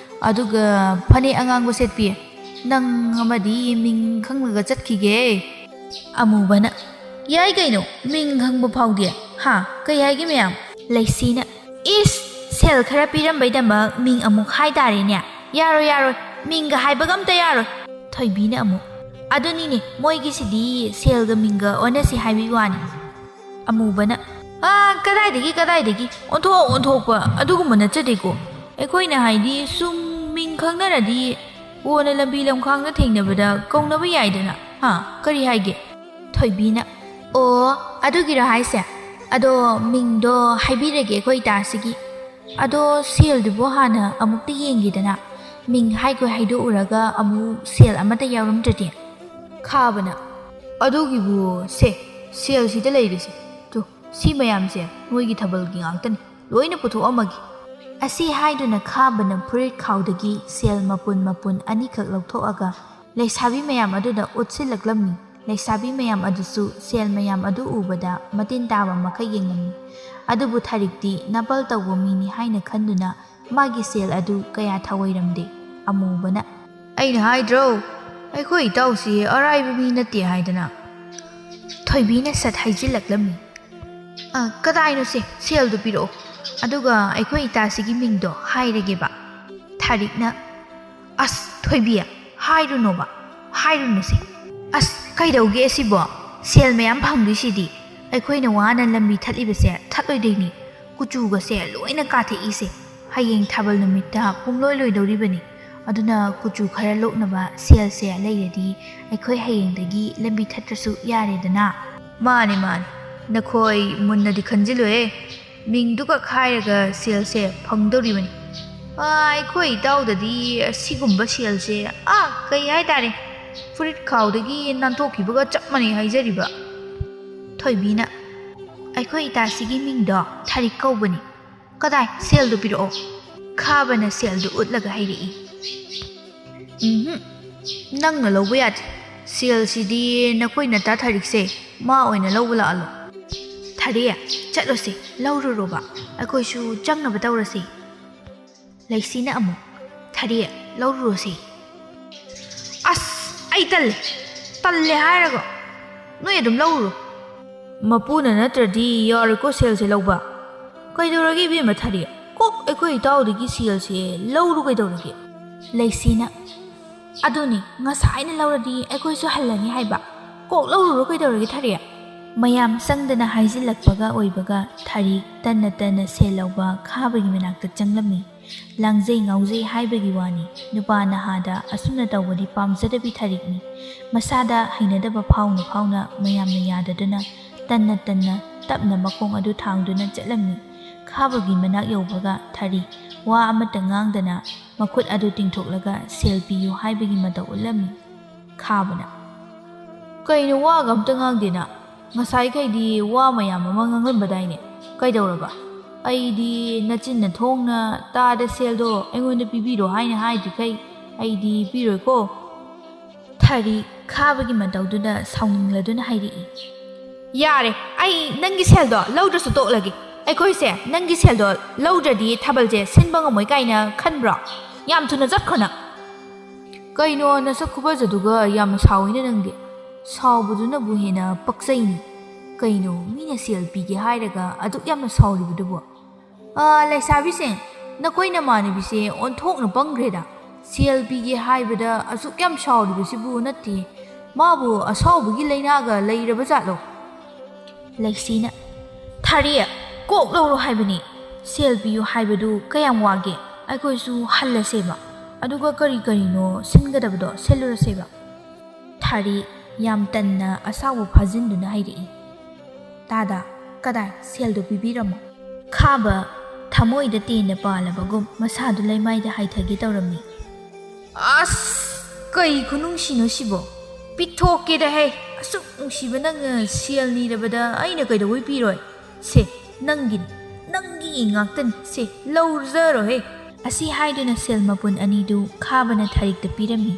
ꯑꯗꯨꯒ ꯐꯅꯦꯛ ꯑꯉꯥꯡꯕ ꯁꯦꯠꯄꯤ, ꯅꯪ ꯑꯃꯗꯤ ꯃꯤꯡ ꯈꯪꯂꯒ ꯆꯠꯈꯤꯒꯦ꯫" ꯑꯃꯨꯕꯅ, "ꯌꯥꯏ ꯀꯩꯅꯣ, ꯃꯤꯡ ꯈꯪꯕ ꯐꯥꯎꯗꯤ꯫ ꯍꯥ, ꯀꯩ ꯍꯥꯏꯒꯦ ꯃꯌꯥꯝ?" ꯂꯩꯁꯤꯅ, "ꯏꯁ, ꯁꯦꯜ ꯈꯔ ꯄꯤꯔꯝꯕꯩꯗꯃꯛ ꯃꯤꯡ ꯑꯃꯨꯛ ꯍꯥꯏꯇꯥꯔꯦꯅꯦ꯫ ꯌꯥꯔꯣꯏ, ꯌꯥꯔꯣꯏ, ꯃꯤꯡꯒ ꯍꯥꯏꯕꯒ ꯑꯝꯇ ꯌꯥꯔꯣꯏ꯫" ꯊꯣꯏꯕꯤꯅ ꯑꯃꯨꯛ, "ꯑꯗꯨꯅꯤꯅꯦ, ꯃꯣꯏꯒꯤꯁꯤꯗꯤ ꯁꯦꯜꯒ ꯃꯤꯡꯒ ꯑꯣꯟꯅꯁꯤ ꯍꯥꯏꯕꯒꯤ ꯋꯥꯅꯤ꯫" ꯑꯃꯨꯕꯅ, "ꯑꯥ, ꯀꯗꯥꯏꯗꯒꯤ, ꯀꯗꯥꯏꯗꯒꯤ? ꯑꯣꯟꯊꯣꯛ ꯑꯣꯟꯊꯣꯛꯄ ꯑꯗꯨꯒꯨꯝꯕ ꯅꯠꯆꯗꯦꯀꯣ꯫ ꯑꯩꯈꯣꯏꯅ ꯍꯥꯏꯗꯤ ꯁꯨꯝ ꯃꯤꯡ ꯈꯪꯅꯔꯗꯤ ꯀꯣꯟꯅ ꯂꯝꯕꯤ ꯂꯝꯈꯥꯡꯗ ꯊꯦꯡꯅꯕꯗ ꯀꯧꯅꯕ ꯌꯥꯏꯗꯅ꯫ ꯍꯥ, ꯀꯔꯤ ꯍꯥꯏꯒꯦ?" ꯊꯣꯏꯕꯤꯅ, "ꯑꯣ, ꯑꯗꯨꯒꯤꯔꯣ ꯍꯥꯏꯁꯦ? ꯑꯗꯣ ꯃꯤꯡꯗꯣ ꯍꯥꯏꯕꯤꯔꯒꯦ ꯑꯩꯈꯣꯏ ꯏꯇꯥꯁꯤꯒꯤ꯫ ꯑꯗꯣ ꯁꯦꯜꯗꯨꯕꯨ ꯍꯥꯟꯅ ꯑꯃꯨꯛꯇ ꯌꯦꯡꯒꯦꯗꯅ꯫ ꯃꯤꯡ ꯍꯥꯏꯈꯣꯏ ꯍꯥꯏꯗꯣꯛꯎꯔꯒ ꯑꯃꯨꯛ ꯁꯦꯜ ꯑꯃꯠꯇ ꯌꯥꯎꯔꯝꯗ꯭ꯔꯗꯤ꯫" ꯈꯥꯕꯅ, "ꯑꯗꯨꯒꯤꯕꯨ ꯁꯦ, ꯁꯦꯜꯁꯤꯗ ꯂꯩꯔꯤꯁꯦ꯫ ꯇꯨ, ꯁꯤ ꯃꯌꯥꯝꯁꯦ ꯅꯣꯏꯒꯤ ꯊꯥꯕꯜꯒꯤ ꯉꯥꯛꯇꯅꯤ꯫ ꯂꯣꯏꯅ ꯄꯨꯊꯣꯛꯑꯝꯃꯒꯦ꯫" ꯑꯁꯤ ꯍꯥꯏꯗꯨꯅ ꯈꯥꯕꯅ ꯐꯨꯔꯤꯠ ꯈꯥꯎꯗꯒꯤ ꯁꯦꯜ ꯃꯄꯨꯟ ꯃꯄꯨꯟ ꯑꯅꯤꯈꯛ ꯂꯧꯊꯣꯛꯑꯒ ꯂꯩꯁꯥꯕꯤ ꯃꯌꯥꯝ ꯑꯗꯨꯗ ꯎꯠꯁꯤꯜꯂꯛꯂꯝꯃꯤ꯫ ꯂꯩꯁꯥꯕꯤ ꯃꯌꯥꯝ ꯑꯗꯨꯁꯨ ꯁꯦꯜ ꯃꯌꯥꯝ ꯑꯗꯨ ꯎꯕꯗ ꯃꯇꯤꯟ ꯇꯥꯕ ꯃꯈꯩ ꯌꯦꯡꯂꯝꯃꯤ꯫ ꯑꯗꯨꯕꯨ ꯊꯥꯔꯤꯛꯇꯤ ꯅꯥꯄꯜ ꯇꯧꯕ ꯃꯤꯅꯤ ꯍꯥꯏꯅ ꯈꯟꯗꯨꯅ ꯃꯥꯒꯤ ꯁꯦꯜ ꯑꯗꯨ ꯀꯌꯥ ꯊꯑꯣꯏꯔꯝꯗꯦ꯫ ꯑꯃꯨꯕꯅ, "ꯑꯩꯅ ꯍꯥꯏꯗ꯭ꯔꯣ, ꯑꯩꯈꯣꯏ ꯏꯇꯥꯎꯁꯤ ꯑꯔꯥꯏꯕ ꯃꯤ ꯅꯠꯇꯦ ꯍꯥꯏꯗꯅ?" ꯊꯣꯏꯕꯤꯅ ꯁꯠ ꯍꯥꯏꯖꯤꯜꯂꯛꯂꯝꯃꯤ꯫ "ꯑ, ꯀꯗꯥꯏꯅꯣꯁꯦ, ꯁꯦꯜꯗꯣ ꯄꯤꯔꯛꯑꯣ, ꯑꯗꯨꯒ ꯑꯩꯈꯣꯏ ꯏꯇꯥꯁꯤꯒꯤ ꯃꯤꯡꯗꯣ ꯍꯥꯏꯔꯒꯦꯕ꯫" ꯊꯥꯔꯤꯛꯅ, "ꯑꯁ ꯊꯣꯏꯕꯤ, ꯍꯥꯏꯔꯨꯅꯣꯕ, ꯍꯥꯏꯔꯨꯅꯨꯁꯦ꯫ ꯑꯁ, ꯀꯩꯗꯧꯒꯦ ꯑꯁꯤꯕꯣ? ꯁꯦꯜ ꯃꯌꯥꯝ ꯐꯪꯗꯣꯏꯁꯤꯗꯤ꯫ ꯑꯩꯈꯣꯏꯅ ꯋꯥꯅ ꯂꯝꯕꯤ ꯊꯠꯂꯤꯕꯁꯦ ꯊꯠꯂꯣꯏꯗꯣꯏꯅꯤ꯫ ꯀꯨꯆꯨꯒꯁꯦ ꯂꯣꯏꯅ ꯀꯥꯊꯦꯛꯏꯁꯦ꯫ ꯍꯌꯦꯡ ꯊꯥꯕꯜ ꯅꯨꯃꯤꯠꯇ ꯄꯨꯡꯂꯣꯏ ꯂꯣꯏꯗꯧꯔꯤꯕꯅꯤ꯫ ꯑꯗꯨꯅ ꯀꯨꯆꯨ ꯈꯔ ꯂꯣꯛꯅꯕ ꯁꯦꯜꯁꯦ ꯂꯩꯔꯗꯤ ꯑꯩꯈꯣꯏ ꯍꯌꯦꯡꯗꯒꯤ ꯂꯝꯕꯤ ꯊꯠꯇ꯭ꯔꯁꯨ ꯌꯥꯔꯦꯗꯅ꯫" "ꯃꯥꯅꯤ, ꯃꯥꯅꯤ, ꯅꯈꯣꯏ ꯃꯨꯟꯅꯗꯤ ꯈꯟꯖꯤꯜꯂꯨꯍꯦ, ꯃꯤꯡꯗꯨꯈꯛ ꯍꯥꯏꯔꯒ ꯁꯦꯜꯁꯦ ꯐꯪꯗꯧꯔꯤꯕꯅꯤ꯫ ꯑꯥ, ꯑꯩꯈꯣꯏ ꯏꯇꯥꯎꯗꯗꯤ ꯑꯁꯤꯒꯨꯝꯕ ꯁꯦꯜꯁꯦ, ꯑꯥ, ꯀꯩ ꯍꯥꯏꯇꯥꯔꯦ, ꯐꯨꯔꯤꯠ ꯈꯥꯎꯗꯒꯤ ꯅꯥꯟꯊꯣꯛꯈꯤꯕꯒ ꯆꯞ ꯃꯥꯟꯅꯩ ꯍꯥꯏꯖꯔꯤꯕ꯫ ꯊꯣꯏꯕꯤꯅ, "ꯑꯩꯈꯣꯏ ꯏꯇꯥꯁꯤꯒꯤ ꯃꯤꯡꯗꯣ ꯊꯥꯔꯤꯛ ꯀꯧꯕꯅꯤ꯫ ꯀꯗꯥꯏ, ꯁꯦꯜꯗꯨ ꯄꯤꯔꯛꯑꯣ"꯫ ꯈꯥꯕꯅ ꯁꯦꯜꯗꯨ ꯎꯠꯂꯒ ꯍꯥꯏꯔꯛꯏ, "ꯎꯝꯍꯨꯝ, ꯅꯪꯅ ꯂꯧꯕ ꯌꯥꯗꯦ꯫ ꯁꯦꯜꯁꯤꯗꯤ ꯅꯈꯣꯏ ꯅꯇꯥ ꯊꯥꯔꯤꯛꯁꯦ, ꯃꯥ ꯑꯣꯏꯅ ꯂꯧꯕ ꯂꯥꯛꯍꯜꯂꯣ"꯫ "ꯊꯥꯔꯤꯛ, ꯆꯠꯂꯣꯁꯦ, ꯂꯧꯔꯨꯔꯣꯕ, ꯑꯩꯈꯣꯏꯁꯨ ꯆꯪꯅꯕ ꯇꯧꯔꯁꯦ"꯫ ꯂꯩꯁꯤꯅ ꯑꯃꯨꯛ, "ꯊꯥꯔꯤꯛ, ꯂꯧꯔꯨꯔꯣꯁꯦ"꯫ "ꯑꯁ, ꯑꯩ ꯇꯜꯂꯦ, ꯇꯜꯂꯦ ꯍꯥꯏꯔꯒ, ꯅꯣꯏ ꯑꯗꯨꯝ ꯂꯧꯔꯨꯔꯣ"꯫ "ꯃꯄꯨꯅ ꯅꯠꯇ꯭ꯔꯗꯤ ꯌꯥꯔꯣꯏꯀꯣ ꯁꯦꯜꯁꯦ ꯂꯧꯕ"꯫ "ꯀꯩꯗꯧꯔꯒꯦ ꯏꯕꯦꯝꯃ ꯊꯥꯔꯤꯛ, ꯀꯣꯛ ꯑꯩꯈꯣꯏ ꯏꯇꯥꯎꯗꯒꯤ ꯁꯦꯜꯁꯦ ꯂꯧꯔꯨ ꯀꯩꯗꯧꯔꯒꯦ"꯫ ꯂꯩꯁꯤꯅ, "ꯑꯗꯨꯅꯤ, ꯉꯁꯥꯏꯅ ꯂꯧꯔꯗꯤ ꯑꯩꯈꯣꯏꯁꯨ ꯍꯜꯂꯅꯤ ꯍꯥꯏꯕ꯫ ꯀꯣꯛ ꯂꯧꯔꯨꯔꯣ ꯀꯩꯗꯧꯔꯒꯦ ꯊꯥꯔꯤꯛ"꯫ ꯃꯌꯥꯝ ꯆꯪꯗꯅ ꯍꯥꯏꯖꯤꯜꯂꯛꯄꯒ ꯑꯣꯏꯕꯒ ꯊꯥꯔꯤꯛ ꯇꯟꯅ ꯇꯟꯅ ꯁꯦꯜ ꯂꯧꯕ ꯈꯥꯕꯒꯤ ꯃꯅꯥꯛꯇ ꯆꯪꯂꯝꯃꯤ꯫ ꯂꯥꯡꯖꯩ ꯉꯥꯎꯖꯩ ꯍꯥꯏꯕꯒꯤ ꯋꯥꯅꯤ, ꯅꯨꯄꯥ ꯅꯍꯥꯗ ꯑꯁꯨꯝꯅ ꯇꯧꯕꯗꯤ ꯄꯥꯝꯖꯗꯕꯤ ꯊꯥꯔꯤꯛꯅꯤ꯫ ꯃꯁꯥꯗ ꯍꯩꯅꯗꯕ ꯐꯥꯎꯅ ꯐꯥꯎꯅ ꯃꯌꯥꯝꯅ ꯌꯥꯗꯗꯨꯅ ꯇꯟꯅ ꯇꯟꯅ ꯇꯞꯅ ꯃꯈꯣꯡ ꯑꯗꯨ ꯊꯥꯡꯗꯨꯅ ꯆꯠꯂꯝꯃꯤ꯫ ꯈꯥꯕꯒꯤ ꯃꯅꯥꯛ ꯌꯧꯕꯒ ꯊꯥꯔꯤꯛ ꯋꯥ ꯑꯃꯠꯇ ꯉꯥꯡꯗꯅ ꯃꯈꯨꯠ ꯑꯗꯨ ꯇꯤꯡꯊꯣꯛꯂꯒ ꯁꯦꯜ ꯄꯤꯌꯨ ꯍꯥꯏꯕꯒꯤ ꯃꯇꯧ ꯎꯠꯂꯝꯃꯤ꯫ ꯈꯥꯕꯅ, "ꯀꯩꯅꯣ ꯋꯥꯒ ꯑꯝꯇ ꯉꯥꯡꯗꯦꯅ? ꯉꯁꯥꯏꯈꯩꯗꯤ ꯋꯥ ꯃꯌꯥꯝ ꯑꯃ ꯉꯥꯡꯂꯝꯕꯗꯥꯏꯅꯦ? ꯀꯩꯗꯧꯔꯕ? ꯑꯩꯗꯤ ꯅꯆꯤꯟ ꯅꯊꯣꯡꯅ ꯇꯥꯗ ꯁꯦꯜꯗꯣ ꯑꯩꯉꯣꯟꯗ ꯄꯤꯕꯤꯔꯣ ꯍꯥꯏꯅ ꯍꯥꯏꯗ꯭ꯔꯤꯈꯩ ꯑꯩꯗꯤ ꯄꯤꯔꯣꯏꯀꯣ"꯫ ꯊꯥꯔꯤꯛ ꯈꯥꯕꯒꯤ ꯃꯇꯧꯗꯨꯗ ꯁꯥꯎꯅꯤꯡꯂꯗꯨꯅ ꯍꯥꯏꯔꯛꯏ, "ꯌꯥꯔꯦ, ꯑꯩ ꯅꯪꯒꯤ ꯁꯦꯜꯗꯣ ꯂꯧꯗ꯭ꯔꯁꯨ ꯇꯣꯛꯂꯒꯦ꯫ ꯑꯩꯈꯣꯏꯁꯦ ꯅꯪꯒꯤ ꯁꯦꯜꯗꯣ ꯂꯧꯗ꯭ꯔꯗꯤ ꯊꯥꯕꯜꯁꯦ ꯁꯤꯟꯕ ꯉꯝꯃꯣꯏ ꯀꯥꯏꯅ ꯈꯟꯕ꯭ꯔꯣ? ꯌꯥꯝ ꯊꯨꯅ ꯆꯠꯈ꯭ꯔꯣ ꯅꯪ"꯫ "ꯀꯩꯅꯣ ꯅꯁꯛ ꯈꯨꯐꯖꯗꯨꯒ ꯌꯥꯝꯅ ꯁꯥꯎꯏꯅ ꯅꯪꯗꯤ? ꯁꯥꯎꯕꯗꯨꯅꯕꯨ ꯍꯦꯟꯅ ꯄꯛꯆꯩꯅꯦ꯫ ꯀꯩꯅꯣ ꯃꯤꯅ ꯁꯦꯜ ꯄꯤꯒꯦ ꯍꯥꯏꯔꯒ ꯑꯗꯨꯛ ꯌꯥꯝꯅ ꯁꯥꯎꯔꯤꯕꯗꯨꯕꯨ? ꯑꯥ, ꯂꯩꯁꯥꯕꯤꯁꯤꯡ, ꯅꯈꯣꯏ ꯅꯃꯥꯟꯅꯕꯤꯁꯦ ꯑꯣꯟꯊꯣꯛꯅ ꯄꯪꯈ꯭ꯔꯦꯗ꯫ ꯁꯦꯜ ꯄꯤꯒꯦ ꯍꯥꯏꯕꯗ ꯑꯁꯨꯛ ꯌꯥꯝ ꯁꯥꯎꯔꯤꯕꯁꯤꯕꯨ ꯅꯠꯇꯦ꯫ ꯃꯥꯕꯨ ꯑꯁꯥꯎꯕꯒꯤ ꯂꯥꯏꯅꯥꯒ ꯂꯩꯔꯕ ꯖꯥꯠꯂꯣ?" ꯂꯩꯁꯤꯅ, "ꯊꯥꯔꯤꯛ, ꯀꯣꯛ ꯂꯧꯔꯣ ꯍꯥꯏꯕꯅꯤ꯫ ꯁꯦꯜ ꯄꯤꯌꯨ ꯍꯥꯏꯕꯗꯨ ꯀꯌꯥꯝ ꯋꯥꯒꯦ? ꯑꯩꯈꯣꯏꯁꯨ ꯍꯜꯂꯁꯦꯕ꯫ ꯑꯗꯨꯒ ꯀꯔꯤ ꯀꯔꯤꯅꯣ ꯁꯤꯟꯒꯗꯕꯗꯣ ꯁꯤꯜꯂꯨꯔꯁꯦꯕ"꯫ ꯊꯥꯔꯤꯛ ꯌꯥꯝ ꯇꯟꯅ ꯑꯁꯥꯎꯕ ꯐꯥꯖꯤꯟꯗꯨꯅ ꯍꯥꯏꯔꯛꯏ, "ꯇꯥꯗ, ꯀꯗꯥꯏ, ꯁꯦꯜꯗꯨ ꯄꯤꯕꯤꯔꯝꯃꯣ"꯫ ꯈꯥꯕ ꯊꯃꯣꯏꯗ ꯇꯦꯟꯅ ꯄꯥꯜꯂꯕꯒꯨꯝ ꯃꯁꯥꯗꯨ ꯂꯩꯃꯥꯏꯗ ꯍꯥꯏꯊꯒꯦ ꯇꯧꯔꯝꯃꯤ꯫ "ꯑꯁ, ꯀꯩ ꯈꯨꯅꯨꯡꯁꯤꯅꯣ ꯁꯤꯕꯣ? ꯄꯤꯊꯣꯛꯀꯦꯗ ꯍꯦ! ꯑꯁꯨꯛ ꯅꯨꯡꯁꯤꯕ ꯅꯪꯅ ꯁꯦꯜ ꯅꯤꯔꯕꯗ ꯑꯩꯅ ꯀꯩꯗꯧꯕꯩ ꯄꯤꯔꯣꯏ? ꯁꯦ, ꯅꯪꯒꯤꯅꯤ, ꯅꯪꯒꯤ ꯉꯥꯛꯇꯅꯤ꯫ ꯁꯦ, ꯂꯧꯖꯔꯣ ꯍꯦ!" ꯑꯁꯤ ꯍꯥꯏꯗꯨꯅ ꯁꯦꯜ ꯃꯄꯨꯟ ꯑꯅꯤꯗꯨ ꯈꯥꯕꯅ ꯊꯔꯤꯛꯇ ꯄꯤꯔꯝꯃꯤ꯫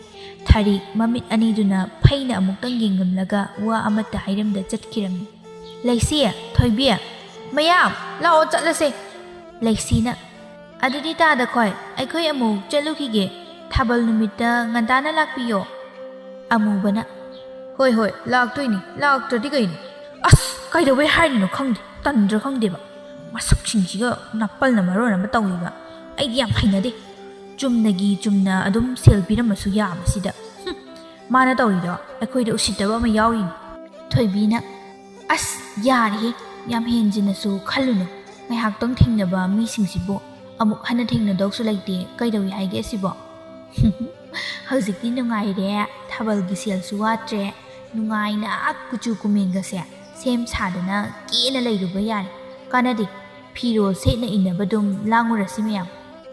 ꯊꯔꯤꯛ ꯃꯃꯤꯠ ꯑꯅꯤꯗꯨꯅ ꯐꯩꯅ ꯑꯃꯨꯛꯇꯪ ꯌꯦꯡꯂꯝꯂꯒ ꯋꯥ ꯑꯃꯠꯇ ꯍꯥꯏꯔꯝꯗ ꯆꯠꯈꯤꯔꯝꯃꯤ꯫ "ꯂꯩꯁꯤ, ꯊꯣꯏꯕꯤ, ꯃꯌꯥꯝ, ꯂꯥꯛꯑꯣ ꯆꯠꯂꯁꯦ"꯫ ꯂꯩꯁꯤꯅ, "ꯑꯗꯨꯗꯤ ꯇꯥꯗ ꯈꯣꯏ, ꯑꯩꯈꯣꯏ ꯑꯃꯨꯛ ꯆꯠꯂꯨꯈꯤꯒꯦ꯫ ꯊꯥꯕꯜ ꯅꯨꯃꯤꯠꯇ ꯉꯟꯇꯥꯅ ꯂꯥꯛꯄꯤꯌꯣ"꯫ ꯑꯃꯨꯕꯅ, "ꯍꯣꯏ, ꯍꯣꯏ, ꯂꯥꯛꯇꯣꯏꯅꯤ, ꯂꯥꯛꯇ꯭ꯔꯗꯤ ꯀꯩꯅꯣ? ꯑꯁ, ꯀꯩꯗꯧꯕꯩ ꯍꯥꯏꯔꯤꯅꯣ ꯈꯪꯗꯦ, ꯇꯟꯗ꯭ꯔꯥ ꯈꯪꯗꯦꯕ꯫ ꯃꯁꯛꯁꯤꯡꯁꯤꯒ ꯅꯥꯄꯜꯅ ꯃꯔꯣꯟ ꯑꯃ ꯇꯧꯔꯤꯕ꯫ ꯑꯩꯗꯤ ꯌꯥꯝ ꯍꯩꯅꯗꯦ꯫ ꯆꯨꯝꯅꯒꯤ ꯆꯨꯝꯅ ꯑꯗꯨꯝ ꯁꯦꯜ ꯄꯤꯔꯝꯃꯁꯨ ꯌꯥꯕꯁꯤꯗ꯫ ꯍꯨꯝ, ꯃꯥꯅ ꯇꯧꯔꯤꯗꯣ ꯑꯩꯈꯣꯏꯗ ꯎꯁꯤꯠꯇꯕ ꯑꯃ ꯌꯥꯎꯔꯤꯅꯤ"꯫ ꯊꯣꯏꯕꯤꯅ, "ꯑꯁ, ꯌꯥꯔꯦꯍꯦ, ꯌꯥꯝ ꯍꯦꯟꯖꯤꯟꯅꯁꯨ ꯈꯜꯂꯨꯅꯨ꯫ ꯉꯥꯏꯍꯥꯛꯇꯪ ꯊꯦꯡꯅꯕ ꯃꯤꯁꯤꯡꯁꯤꯕꯨ ꯑꯃꯨꯛ ꯍꯟꯅ ꯊꯦꯡꯅꯗꯧꯁꯨ ꯂꯩꯇꯦ, ꯀꯩꯗꯧꯏ ꯍꯥꯏꯒꯦ ꯑꯁꯤꯕꯣ?" "ꯍꯧꯖꯤꯛꯇꯤ ꯅꯨꯡꯉꯥꯏꯔꯦ, ꯊꯥꯕꯜꯒꯤ ꯁꯦꯜꯁꯨ ꯋꯥꯠꯇ꯭ꯔꯦ, ꯅꯨꯡꯉꯥꯏꯅ ꯀꯨꯆꯨ ꯀꯨꯃꯦꯟꯒꯁꯦ ꯁꯦꯝ ꯁꯥꯗꯅ ꯀꯦꯅ ꯂꯩꯔꯨꯕ ꯌꯥꯔꯦ꯫ ꯀꯥꯟꯅꯗꯦ, ꯐꯤꯔꯣꯜ ꯁꯦꯠꯅ ꯏꯟꯅꯕ ꯑꯗꯨꯝ ꯂꯥꯡꯉꯨꯔꯁꯤ ꯃꯌꯥꯝ"꯫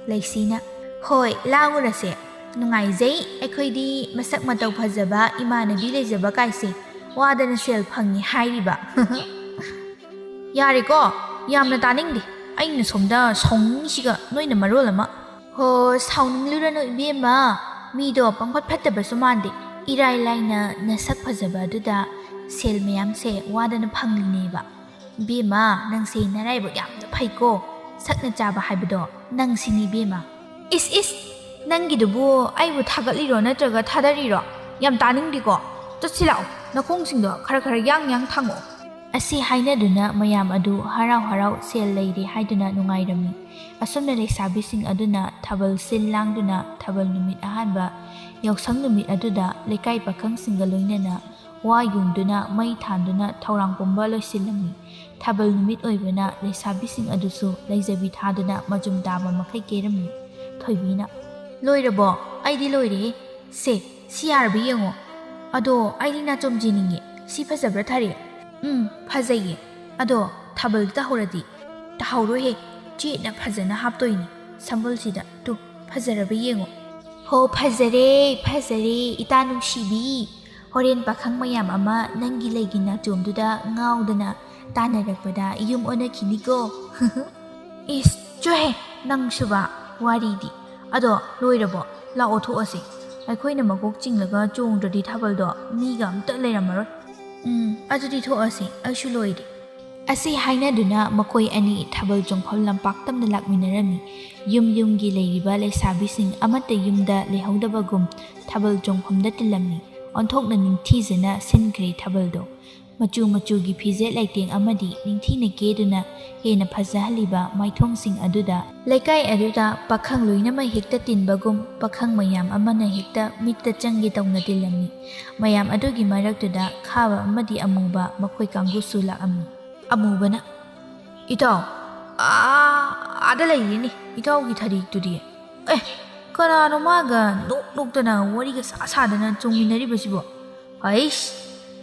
ꯂꯩꯁꯤꯅ, "ꯍꯣꯏ, ꯂꯥꯡꯉꯨꯔꯁꯦ꯫ ꯅꯨꯡꯉꯥꯏꯖꯩ ꯑꯩꯈꯣꯏꯗꯤ ꯃꯁꯛ ꯃꯇꯧ ꯐꯖꯕ ꯏꯃꯥꯟꯅꯕꯤ ꯂꯩꯖꯕ ꯀꯥꯏꯁꯦ꯫ ꯋꯥꯗꯅ ꯁꯦꯜ ꯐꯪꯉꯤ ꯍꯥꯏꯔꯤꯕ"꯫ "ꯌꯥꯔꯦꯀꯣ, ꯌꯥꯝꯅ ꯇꯥꯅꯤꯡꯗꯦ꯫ ꯑꯩꯅ ꯁꯣꯝꯗ ꯁꯥꯎꯅꯤꯡꯉꯤꯁꯤꯒ ꯅꯣꯏꯅ ꯃꯔꯣꯜ ꯑꯃ"꯫ "ꯍꯣ, ꯁꯥꯎꯅꯤꯡꯂꯨꯔꯅꯨ ꯏꯕꯦꯝꯃ, ꯃꯤꯗꯣ ꯄꯪꯐꯠ ꯐꯠꯇꯕꯁꯨ ꯃꯥꯟꯗꯦ꯫ ꯏꯔꯥꯏ ꯂꯥꯏꯅ ꯅꯁꯛ ꯐꯖꯕ ꯑꯗꯨꯗ ꯁꯦꯜ ꯃꯌꯥꯝꯁꯦ ꯋꯥꯗꯅ ꯐꯪꯂꯤꯅꯦꯕ꯫ ꯏꯕꯦꯝꯃ, ꯅꯪꯁꯦ ꯅꯔꯥꯏꯕꯛ ꯌꯥꯝꯅ ꯐꯩꯀꯣ, ꯁꯛꯅ ꯆꯥꯕ ꯍꯥꯏꯕꯗꯣ ꯅꯪꯁꯤꯅꯤ ꯏꯕꯦꯝꯃ"꯫ "ꯏꯁ ꯏꯁ, ꯅꯪꯒꯤꯗꯨꯕꯨ ꯑꯩꯕꯨ ꯊꯥꯒꯠꯂꯤꯔꯣ ꯅꯠꯇ꯭ꯔꯒ ꯊꯥꯗꯔꯤꯔꯣ? ꯌꯥꯝ ꯇꯥꯅꯤꯡꯗꯦꯀꯣ꯫ ꯆꯠꯁꯤ ꯂꯥꯛꯑꯣ, ꯅꯈꯣꯡꯁꯤꯡꯗꯣ ꯈꯔ ꯈꯔ ꯌꯥꯡ ꯌꯥꯡ ꯊꯥꯡꯉꯛꯑꯣ"꯫ ꯑꯁꯤ ꯍꯥꯏꯅꯗꯨꯅ ꯃꯌꯥꯝ ꯑꯗꯨ ꯍꯔꯥꯎ ꯍꯔꯥꯎ ꯁꯦꯜ ꯂꯩꯔꯦ ꯍꯥꯏꯗꯨꯅ ꯅꯨꯡꯉꯥꯏꯔꯝꯃꯤ꯫ ꯑꯁꯨꯝꯅ ꯂꯩꯁꯥꯕꯤꯁꯤꯡ ꯑꯗꯨꯅ ꯊꯥꯕꯜ ꯁꯤꯜ ꯂꯥꯡꯗꯨꯅ ꯊꯥꯕꯜ ꯅꯨꯃꯤꯠ ꯑꯍꯥꯟꯕ ꯌꯥꯎꯁꯪ ꯅꯨꯃꯤꯠ ꯑꯗꯨꯗ ꯂꯩꯀꯥꯏ ꯄꯥꯈꯪꯁꯤꯡꯒ ꯂꯣꯏꯅꯅ ꯋꯥ ꯌꯨꯡꯗꯨꯅ ꯃꯩ ꯊꯥꯟꯗꯨꯅ ꯊꯧꯔꯥꯡ ꯄꯨꯝꯕ ꯂꯣꯏꯁꯤꯜꯂꯝꯃꯤ꯫ ꯊꯥꯕꯜ ꯅꯨꯃꯤꯠ ꯑꯣꯏꯕꯅ ꯂꯩꯁꯥꯕꯤꯁꯤꯡ ꯑꯗꯨꯁꯨ ꯂꯩꯖꯕꯤ ꯊꯥꯗꯨꯅ ꯃꯆꯨꯝ ꯇꯥꯕ ꯃꯈꯩ ꯀꯦꯔꯝꯃꯤ꯫ ꯊꯣꯏꯕꯤꯅ, "ꯂꯣꯏꯔꯕꯣ? ꯑꯩꯗꯤ ꯂꯣꯏꯔꯦꯍꯦ꯫ ꯁꯦ, ꯁꯤ ꯌꯥꯔꯕ ꯌꯦꯡꯉꯣ꯫ ꯑꯗꯣ ꯑꯩꯗꯤ ꯅꯥꯆꯣꯝ ꯆꯦꯟꯅꯤꯡꯉꯦ꯫ ꯁꯤ ꯐꯖꯕ꯭ꯔꯥ ꯊꯥꯔꯤ?" ꯎꯝ, ꯐꯖꯩꯌꯦ꯫ ꯑꯗꯣ ꯊꯥꯕꯜ ꯇꯥꯍꯧꯔꯗꯤ? ꯇꯥꯍꯧꯔꯣꯏꯍꯦ, ꯆꯦꯠꯅ ꯐꯖꯅ ꯍꯥꯞꯇꯣꯏꯅꯤ ꯁꯝꯕꯜꯁꯤꯗ꯫ ꯇꯨ, ꯐꯖꯔꯕ ꯌꯦꯡꯉꯣ꯫ ꯍꯣ, ꯐꯖꯔꯦ, ꯐꯖꯔꯦ, ꯏꯇꯥ ꯅꯨꯡꯁꯤꯕꯤ꯫ ꯍꯣꯔꯦꯟ ꯄꯥꯈꯪ ꯃꯌꯥꯝ ꯑꯃ ꯅꯪꯒꯤ ꯂꯩꯒꯤ ꯅꯥꯆꯣꯝꯗꯨꯗ ꯉꯥꯎꯗꯅ ꯇꯥꯟꯅꯔꯛꯄꯗ ꯌꯨꯝ ꯑꯣꯟꯅꯈꯤꯅꯤꯀꯣ꯫ ꯏꯁ, ꯆꯣꯍꯦ, ꯅꯪꯁꯨꯕ, ꯋꯥꯔꯤꯗꯤ꯫ ꯑꯗꯣ ꯂꯣꯏꯔꯕꯣ? ꯂꯥꯛꯑꯣ, ꯊꯣꯛꯑꯁꯤ꯫ ꯑꯩꯈꯣꯏꯅ ꯃꯀꯣꯛ ꯆꯤꯡꯂꯒ ꯆꯣꯡꯗ꯭ꯔꯗꯤ ꯊꯥꯕꯜꯗꯣ ꯃꯤꯒ ꯑꯝꯇ ꯂꯩꯔꯝꯃꯔꯣꯏ꯫ ꯎꯝ, ꯑꯗꯨꯗꯤ ꯊꯣꯛꯑꯁꯤ, ꯑꯩꯁꯨ ꯂꯣꯏꯔꯦ꯫ ꯑꯁꯤ ꯍꯥꯏꯅꯗꯨꯅ ꯃꯈꯣꯏ ꯑꯅꯤ ꯊꯥꯕꯜ ꯆꯣꯡꯐꯝ ꯂꯝꯄꯥꯛꯇꯝꯗ ꯂꯥꯛꯃꯤꯟꯅꯔꯝꯃꯤ꯫ ꯌꯨꯝ ꯌꯨꯝꯒꯤ ꯂꯩꯔꯤꯕ ꯂꯩꯁꯥꯕꯤꯁꯤꯡ ꯑꯃꯠꯇ ꯌꯨꯝꯗ ꯂꯩꯍꯧꯗꯕꯒꯨꯝ ꯊꯥꯕꯜ ꯆꯣꯡꯐꯝꯗ ꯇꯤꯜꯂꯝꯃꯤ꯫ ꯑꯣꯟꯊꯣꯛꯅ ꯅꯤꯡꯊꯤꯖꯅ ꯁꯤꯟꯈ꯭ꯔꯦ ꯊꯥꯕꯜꯗꯣ꯫ ꯃꯆꯨ ꯃꯆꯨꯒꯤ ꯐꯤꯖꯦꯠ ꯂꯩꯇꯦꯡ ꯑꯃꯗꯤ ꯅꯤꯡꯊꯤꯅ ꯀꯦꯗꯨꯅ ꯍꯦꯟꯅ ꯐꯖꯍꯜꯂꯤꯕ ꯃꯥꯏꯊꯣꯡꯁꯤꯡ ꯑꯗꯨꯗ, ꯂꯩꯀꯥꯏ ꯑꯗꯨꯗ ꯄꯥꯈꯪ ꯂꯣꯏꯅꯃꯛ ꯍꯦꯛꯇ ꯇꯤꯟꯕꯒꯨꯝ ꯄꯥꯈꯪ ꯃꯌꯥꯝ ꯑꯃꯅ ꯍꯦꯛꯇ ꯃꯤꯠꯇ ꯆꯪꯒꯦ ꯇꯧꯅ ꯇꯤꯜꯂꯝꯃꯤ꯫ ꯃꯌꯥꯝ ꯑꯗꯨꯒꯤ ꯃꯔꯛꯇꯨꯗ ꯈꯥꯕ ꯑꯃꯗꯤ ꯑꯃꯨꯕ ꯃꯈꯣꯏ ꯀꯥꯡꯕꯨꯁꯨ ꯂꯥꯛꯑꯝꯃꯤ꯫ ꯑꯃꯨꯕꯅ, "ꯏꯇꯥꯎ, ꯑꯥ, ꯑꯥꯗ ꯂꯩꯔꯤꯅꯤ ꯏꯇꯥꯎꯒꯤ ꯊꯔꯤꯛꯇꯨꯗꯤ꯫ ꯑꯦ, ꯀꯅꯥꯅꯣ ꯃꯥꯒ ꯅꯣꯛ ꯅꯣꯛꯇꯅ ꯋꯥꯔꯤꯒ ꯁꯥ ꯁꯥꯗꯅ ꯆꯣꯡꯃꯤꯟꯅꯔꯤꯕꯁꯤꯕꯣ? ꯍꯩꯁ,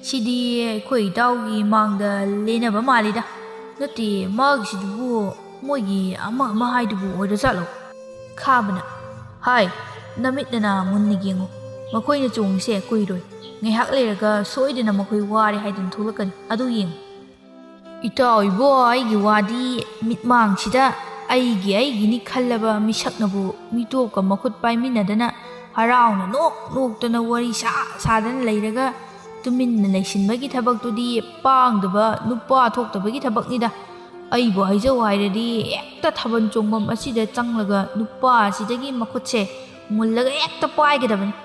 ꯁꯤꯗꯤ ꯑꯩꯈꯣꯏ ꯏꯇꯥꯎꯒꯤ ꯃꯥꯡꯗ ꯂꯦꯟꯅꯕ ꯃꯥꯜꯂꯤꯗ꯫ ꯅꯠꯇꯦ, ꯃꯥꯒꯤꯁꯤꯗꯨꯕꯨ ꯃꯣꯏꯒꯤ ꯑꯃ ꯑꯃ ꯍꯥꯏꯗꯨꯕꯨ ꯑꯣꯏꯔꯖꯥꯠꯂꯣ?" ꯈꯥꯕꯅ, "ꯍꯥꯏ, ꯅꯃꯤꯠ ꯅꯅꯥ ꯃꯨꯟꯅ ꯌꯦꯡꯉꯨ꯫ ꯃꯈꯣꯏꯅ ꯆꯣꯡꯉꯤꯁꯦ ꯀꯨꯏꯔꯣꯏ꯫ ꯉꯥꯏꯍꯥꯛ ꯂꯩꯔꯒ ꯁꯣꯏꯗꯅ ꯃꯈꯣꯏ ꯋꯥꯔꯦ ꯍꯥꯏꯗꯨꯅ ꯊꯣꯛꯂꯛꯀꯅꯤ꯫ ꯑꯗꯨ ꯌꯦꯡꯉꯨ꯫" ꯏꯇꯥꯎ ꯏꯕꯣ, ꯑꯩꯒꯤ ꯋꯥꯗꯤ ꯃꯤꯠꯃꯥꯡꯁꯤꯗ ꯑꯩꯒꯤ ꯑꯩꯒꯤꯅꯤ ꯈꯜꯂꯕ ꯃꯤꯁꯛꯅꯕꯨ ꯃꯤꯇꯣꯞꯀ ꯃꯈꯨꯠ ꯄꯥꯏꯃꯤꯟꯅꯗꯅ ꯍꯔꯥꯎꯅ ꯅꯣꯛ ꯅꯣꯛꯇꯅ ꯋꯥꯔꯤ ꯁꯥ ꯁꯥꯗꯅ ꯂꯩꯔꯒ ꯇꯨꯃꯤꯟꯅ ꯂꯩꯁꯤꯟꯕꯒꯤ ꯊꯕꯛꯇꯨꯗꯤ ꯄꯥꯡꯗꯕ ꯅꯨꯄꯥ ꯊꯣꯛꯇꯕꯒꯤ ꯊꯕꯛꯅꯤꯗ꯫ ꯑꯩꯕꯨ ꯍꯥꯏꯖꯧ ꯍꯥꯏꯔꯗꯤ ꯍꯦꯛꯇ ꯊꯥꯕꯜ ꯆꯣꯡꯐꯝ ꯑꯁꯤꯗ ꯆꯪꯂꯒ ꯅꯨꯄꯥ ꯑꯁꯤꯗꯒꯤ ꯃꯈꯨꯠꯁꯦ ꯃꯨꯜꯂꯒ ꯍꯦꯛꯇ ꯄꯥꯏꯒꯗꯕꯅꯤ꯫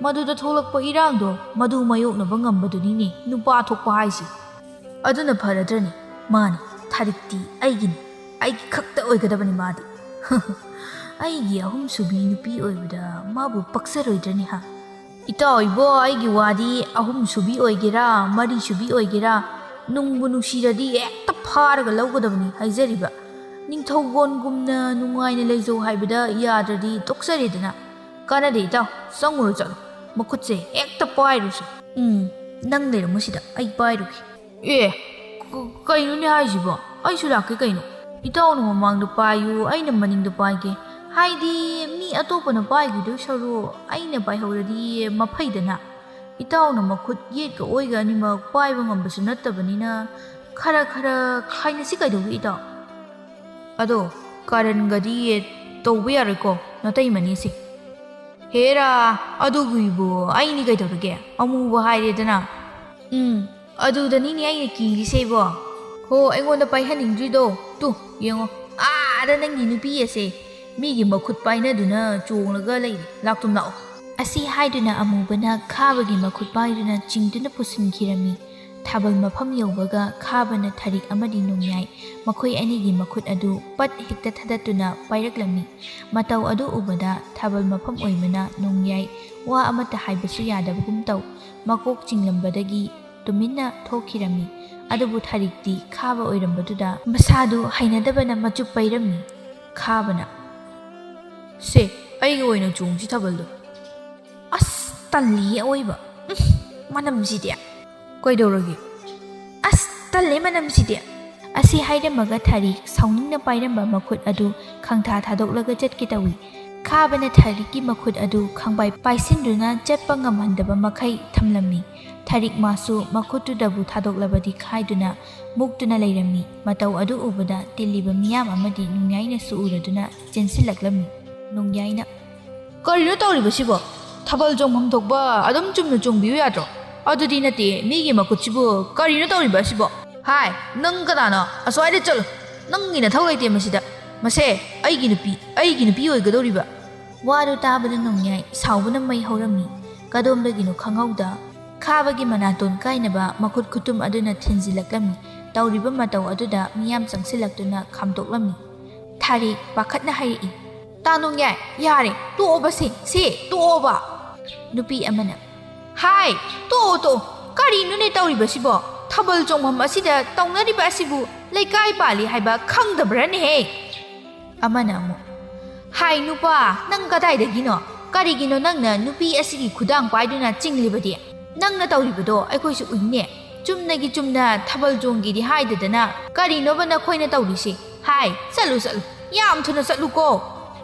ꯃꯗꯨꯗ ꯊꯣꯛꯂꯛꯄ ꯏꯔꯥꯡꯗꯣ ꯃꯗꯨ ꯃꯥꯌꯣꯛꯅꯕ ꯉꯝꯕꯗꯨꯅꯤꯅꯦ ꯅꯨꯄꯥ ꯊꯣꯛꯄ ꯍꯥꯏꯁꯤ꯫ ꯑꯗꯨꯅ ꯐꯔꯗ꯭ꯔꯅꯦ? ꯃꯥꯅꯤ, ꯊꯥꯔꯤꯛꯇꯤ ꯑꯩꯒꯤꯅꯤ, ꯑꯩꯒꯤ ꯈꯛꯇ ꯑꯣꯏꯒꯗꯕꯅꯤ ꯃꯥꯗꯤ꯫ ꯑꯩꯒꯤ ꯑꯍꯨꯝꯁꯨꯕꯤ ꯅꯨꯄꯤ ꯑꯣꯏꯕꯗ ꯃꯥꯕꯨ ꯄꯛꯆꯔꯣꯏꯗ꯭ꯔꯅꯦ ꯍꯥ? ꯏꯇꯥꯎ ꯏꯕꯣ, ꯑꯩꯒꯤ ꯋꯥꯗꯤ ꯑꯍꯨꯝꯁꯨꯕꯤ ꯑꯣꯏꯒꯦꯔꯥ, ꯃꯔꯤꯁꯨꯕꯤ ꯑꯣꯏꯒꯦꯔꯥ, ꯅꯨꯡꯕꯨ ꯅꯨꯡꯁꯤꯔꯗꯤ ꯍꯦꯛꯇ ꯐꯥꯔꯒ ꯂꯧꯒꯗꯕꯅꯤ ꯍꯥꯏꯖꯔꯤꯕ꯫ ꯅꯤꯡꯊꯧꯒꯣꯟꯒꯨꯝꯅ ꯅꯨꯡꯉꯥꯏꯅ ꯂꯩꯖꯧ ꯍꯥꯏꯕꯗ ꯌꯥꯗ꯭ꯔꯗꯤ ꯇꯣꯛꯆꯔꯦꯗꯅ꯫ ꯀꯥꯟꯅꯗꯦ ꯏꯇꯥꯎ, ꯆꯪꯉꯨꯔꯣ ꯆꯠꯂꯣ꯫ ꯃꯈꯨꯠꯁꯦ ꯍꯦꯛꯇ ꯄꯥꯏꯔꯨꯁꯤ꯫ ꯎꯝ, ꯅꯪ ꯂꯩꯔꯝꯃꯨ ꯁꯤꯗ, ꯑꯩ ꯄꯥꯏꯔꯨꯒꯦ꯫ ꯑꯦ, ꯀ-, ꯀꯩꯅꯣꯅꯦ ꯍꯥꯏꯁꯤꯕꯣ? ꯑꯩꯁꯨ ꯂꯥꯛꯀꯦ ꯀꯩꯅꯣ꯫ ꯏꯇꯥꯎꯅ ꯃꯃꯥꯡꯗ ꯄꯥꯏꯌꯨ, ꯑꯩꯅ ꯃꯅꯤꯡꯗ ꯄꯥꯏꯒꯦ꯫ ꯍꯥꯏꯗꯤ, ꯃꯤ ꯑꯇꯣꯞꯄꯅ ꯄꯥꯏꯈꯤꯗꯣꯏ ꯁꯔꯨꯛ ꯑꯩꯅ ꯄꯥꯏꯍꯧꯔꯗꯤ ꯃꯐꯩꯗꯅ꯫ ꯏꯇꯥꯎꯅ ꯃꯈꯨꯠ ꯌꯦꯠꯀ ꯑꯣꯏꯒ ꯑꯅꯤꯃꯛ ꯄꯥꯏꯕ ꯉꯝꯕꯁꯨ ꯅꯠꯇꯕꯅꯤꯅ, ꯈꯔ ꯈꯔ ꯈꯥꯏꯅꯁꯤ ꯀꯩꯗꯧꯒꯦ, ꯏꯇꯥꯎ? ꯑꯗꯣ, ꯀꯥꯔꯟꯒꯗꯤ ꯇꯧꯕ ꯌꯥꯔꯣꯏꯀꯣ, ꯅꯇꯩꯃꯅꯤꯁꯦ꯫ ꯍꯦꯔꯥ, ꯑꯗꯨꯒꯤꯕꯨ ꯑꯩꯅꯤ ꯀꯩꯗꯧꯔꯒꯦ? ꯑꯃꯨꯕ ꯍꯥꯏꯔꯦꯗꯅ꯫ ꯎꯝ, ꯑꯗꯨꯗꯅꯤꯅꯦ ꯑꯩꯅ ꯀꯤꯔꯤꯁꯦ ꯏꯕꯣ꯫ ꯍꯣ, ꯑꯩꯉꯣꯟꯗ ꯄꯥꯏꯍꯟꯅꯤꯡꯗ꯭ꯔꯤꯗꯣ꯫ ꯇꯨ, ꯌꯦꯡꯉꯣ, ꯑꯥꯗ ꯅꯪꯒꯤ ꯅꯨꯄꯤ ꯑꯁꯦ ꯃꯤꯒꯤ ꯃꯈꯨꯠ ꯄꯥꯏꯅꯗꯨꯅ ꯆꯣꯡꯂꯒ ꯂꯩꯔꯦ꯫ ꯂꯥꯛꯇꯨꯝ ꯂꯥꯛꯑꯣ꯫ ꯑꯁꯤ ꯍꯥꯏꯗꯨꯅ ꯑꯃꯨꯕꯅ ꯈꯥꯕꯒꯤ ꯃꯈꯨꯠ ꯄꯥꯏꯗꯨꯅ ꯆꯤꯡꯗꯨꯅ ꯄꯨꯁꯤꯟꯈꯤꯔꯝꯃꯤ꯫ ꯊꯥꯕꯜ ꯃꯐꯝ ꯌꯧꯕꯒ ꯈꯥꯕꯅ ꯊꯔꯤꯛ ꯑꯃꯗꯤ ꯅꯣꯡꯌꯥꯏ, ꯃꯈꯣꯏ ꯑꯅꯤꯒꯤ ꯃꯈꯨꯠ ꯑꯗꯨ ꯄꯠ ꯍꯦꯛꯇ ꯊꯥꯗꯠꯇꯨꯅ ꯄꯥꯏꯔꯛꯂꯝꯃꯤ꯫ ꯃꯇꯧ ꯑꯗꯨ ꯎꯕꯗ ꯊꯥꯕꯜ ꯃꯐꯝ ꯑꯣꯏꯕꯅ ꯅꯣꯡꯌꯥꯏ ꯋꯥ ꯑꯃꯠꯇ ꯍꯥꯏꯕꯁꯨ ꯌꯥꯗꯕꯒꯨꯝ ꯇꯧ, ꯃꯀꯣꯛ ꯆꯤꯡꯂꯝꯕꯗꯒꯤ ꯇꯨꯃꯤꯟꯅ ꯊꯣꯛꯈꯤꯔꯝꯃꯤ꯫ ꯑꯗꯨꯕꯨ ꯊꯔꯤꯛꯇꯤ ꯈꯥꯕ ꯑꯣꯏꯔꯝꯕꯗꯨꯗ ꯃꯁꯥꯗꯨ ꯍꯩꯅꯗꯕꯅ ꯃꯆꯨꯞ ꯄꯩꯔꯝꯃꯤ꯫ ꯈꯥꯕꯅ, "ꯁꯦ, ꯑꯩꯒꯤ ꯑꯣꯏꯅ ꯆꯣꯡꯁꯤ ꯊꯥꯕꯜꯗꯣ꯫ ꯑꯁ, ꯇꯜꯂꯤꯌꯦ ꯑꯑꯣꯏꯕ꯫ ꯎꯝ, ꯃꯅꯝꯁꯤꯗꯤ꯫ ꯀꯩꯗꯧꯔꯒꯦ? ꯑꯁ, ꯇꯜꯂꯦ ꯃꯅꯝꯁꯤꯗꯤ"꯫ ꯑꯁꯤ ꯍꯥꯏꯔꯝꯃꯒ ꯊꯔꯤꯛ ꯁꯥꯎꯅꯤꯡꯅ ꯄꯥꯏꯔꯝꯕ ꯃꯈꯨꯠ ꯑꯗꯨ ꯈꯪꯊꯥ ꯊꯥꯗꯣꯛꯂꯒ ꯆꯠꯀꯦ ꯇꯧꯏ꯫ ꯈꯥꯕꯅ ꯊꯔꯤꯛꯀꯤ ꯃꯈꯨꯠ ꯑꯗꯨ ꯈꯪꯕꯥꯏ ꯄꯥꯏꯁꯤꯟꯗꯨꯅ ꯆꯠꯄ ꯉꯝꯍꯟꯗꯕ ꯃꯈꯩ ꯊꯝꯂꯝꯃꯤ꯫ ꯊꯔꯤꯛ ꯃꯥꯁꯨ ꯃꯈꯨꯠꯇꯨꯗꯕꯨ ꯊꯥꯗꯣꯛꯂꯕꯗꯤ ꯈꯥꯏꯗꯨꯅ ꯃꯨꯛꯇꯨꯅ ꯂꯩꯔꯝꯃꯤ꯫ ꯃꯇꯧ ꯑꯗꯨ ꯎꯕꯗ ꯇꯤꯜꯂꯤꯕ ꯃꯤꯌꯥꯝ ꯑꯃꯗꯤ ꯅꯣꯡꯌꯥꯏꯅꯁꯨ ꯎꯔꯗꯨꯅ ꯆꯦꯟꯁꯤꯜꯂꯛꯂꯝꯃꯤ꯫ ꯅꯣꯡꯌꯥꯏꯅ, "ꯀꯔꯤꯅꯣ ꯇꯧꯔꯤꯕꯁꯤꯕꯣ? ꯊꯥꯕꯜ ꯆꯣꯡꯐꯝ ꯊꯣꯛꯄ ꯑꯗꯨꯝ ꯆꯨꯝꯅ ꯆꯣꯡꯕꯤꯌꯨ ꯌꯥꯗ꯭ꯔꯣ? ꯑꯗꯨꯗꯤ ꯅꯠꯇꯦ, ꯃꯤꯒꯤ ꯃꯈꯨꯠꯁꯤꯕꯨ ꯀꯔꯤꯅꯣ ꯇꯧꯔꯤꯕ ꯑꯁꯤꯕꯣ? ꯍꯥꯏ, ꯅꯪ ꯀꯅꯥꯅꯣ? ꯑꯁ꯭ꯋꯥꯏꯗ ꯆꯠꯂꯨ꯫ ꯅꯪꯒꯤ ꯅꯊꯧ ꯂꯩꯇꯦ ꯃꯁꯤꯗ꯫ ꯃꯁꯦ ꯑꯩꯒꯤ ꯅꯨꯄꯤ, ꯑꯩꯒꯤ ꯅꯨꯄꯤ ꯑꯣꯏꯒꯗꯧꯔꯤꯕ"꯫ ꯋꯥꯗꯨ ꯇꯥꯕꯗ ꯅꯣꯡꯌꯥꯏ ꯁꯥꯎꯕꯅ ꯃꯩ ꯍꯧꯔꯝꯃꯤ꯫ ꯀꯗꯣꯝꯗꯒꯤꯅꯣ ꯈꯪꯍꯧꯗ ꯈꯥꯕꯒꯤ ꯃꯅꯥꯇꯣꯟ ꯀꯥꯏꯅꯕ ꯃꯈꯨꯠ ꯈꯨꯇꯨꯝ ꯑꯗꯨꯅ ꯊꯤꯟꯖꯤꯜꯂꯛꯂꯝꯃꯤ꯫ ꯇꯧꯔꯤꯕ ꯃꯇꯧ ꯑꯗꯨꯗ ꯃꯤꯌꯥꯝ ꯆꯪꯁꯤꯜꯂꯛꯇꯨꯅ ꯈꯥꯝꯗꯣꯛꯂꯝꯃꯤ꯫ ꯊꯥꯔꯤꯛ ꯄꯥꯈꯠꯅ ꯍꯥꯏꯔꯛꯏ, "ꯇꯥ ꯅꯣꯡꯌꯥꯏ, ꯌꯥꯔꯦ, ꯇꯣꯛꯑꯣꯕ ꯁꯦ, ꯁꯦ, ꯇꯣꯛꯑꯣꯕ"꯫ ꯅꯨꯄꯤ ꯑꯃꯅ, "ꯍꯥꯏ, ꯇꯣꯛꯑꯣ, ꯇꯣꯛꯑꯣ, ꯀꯔꯤꯅꯣꯅꯦ ꯇꯧꯔꯤꯕꯁꯤꯕꯣ? ꯊꯥꯕꯜ ꯆꯣꯡꯐꯝ ꯑꯁꯤꯗ ꯇꯧꯅꯔꯤꯕ ꯑꯁꯤꯕꯨ ꯂꯩꯀꯥꯏ ꯄꯥꯜꯂꯤ ꯍꯥꯏꯕ ꯈꯪꯗꯕ꯭ꯔꯅꯦꯍꯦ?" ꯑꯃꯅ ꯑꯃꯨꯛ, "ꯍꯥꯏ ꯅꯨꯄꯥ, ꯅꯪ ꯀꯗꯥꯏꯗꯒꯤꯅꯣ? ꯀꯔꯤꯒꯤꯅꯣ ꯅꯪꯅ ꯅꯨꯄꯤ ꯑꯁꯤꯒꯤ ꯈꯨꯗꯥꯡ ꯄꯥꯏꯗꯨꯅ ꯆꯤꯡꯂꯤꯕꯗꯤ? ꯅꯪꯅ ꯇꯧꯔꯤꯕꯗꯣ ꯑꯩꯈꯣꯏꯁꯨ ꯎꯏꯅꯦ꯫ ꯆꯨꯝꯅꯒꯤ ꯆꯨꯝꯅ ꯊꯥꯕꯜ ꯆꯣꯡꯒꯦꯗꯤ ꯍꯥꯏꯗꯗꯅ ꯀꯔꯤꯅꯣꯕ ꯅꯈꯣꯏꯅ ꯇꯧꯔꯤꯁꯦ? ꯍꯥꯏ, ꯆꯠꯂꯨ, ꯆꯠꯂꯨ, ꯌꯥꯝ ꯊꯨꯅ ꯆꯠꯂꯨꯀꯣ꯫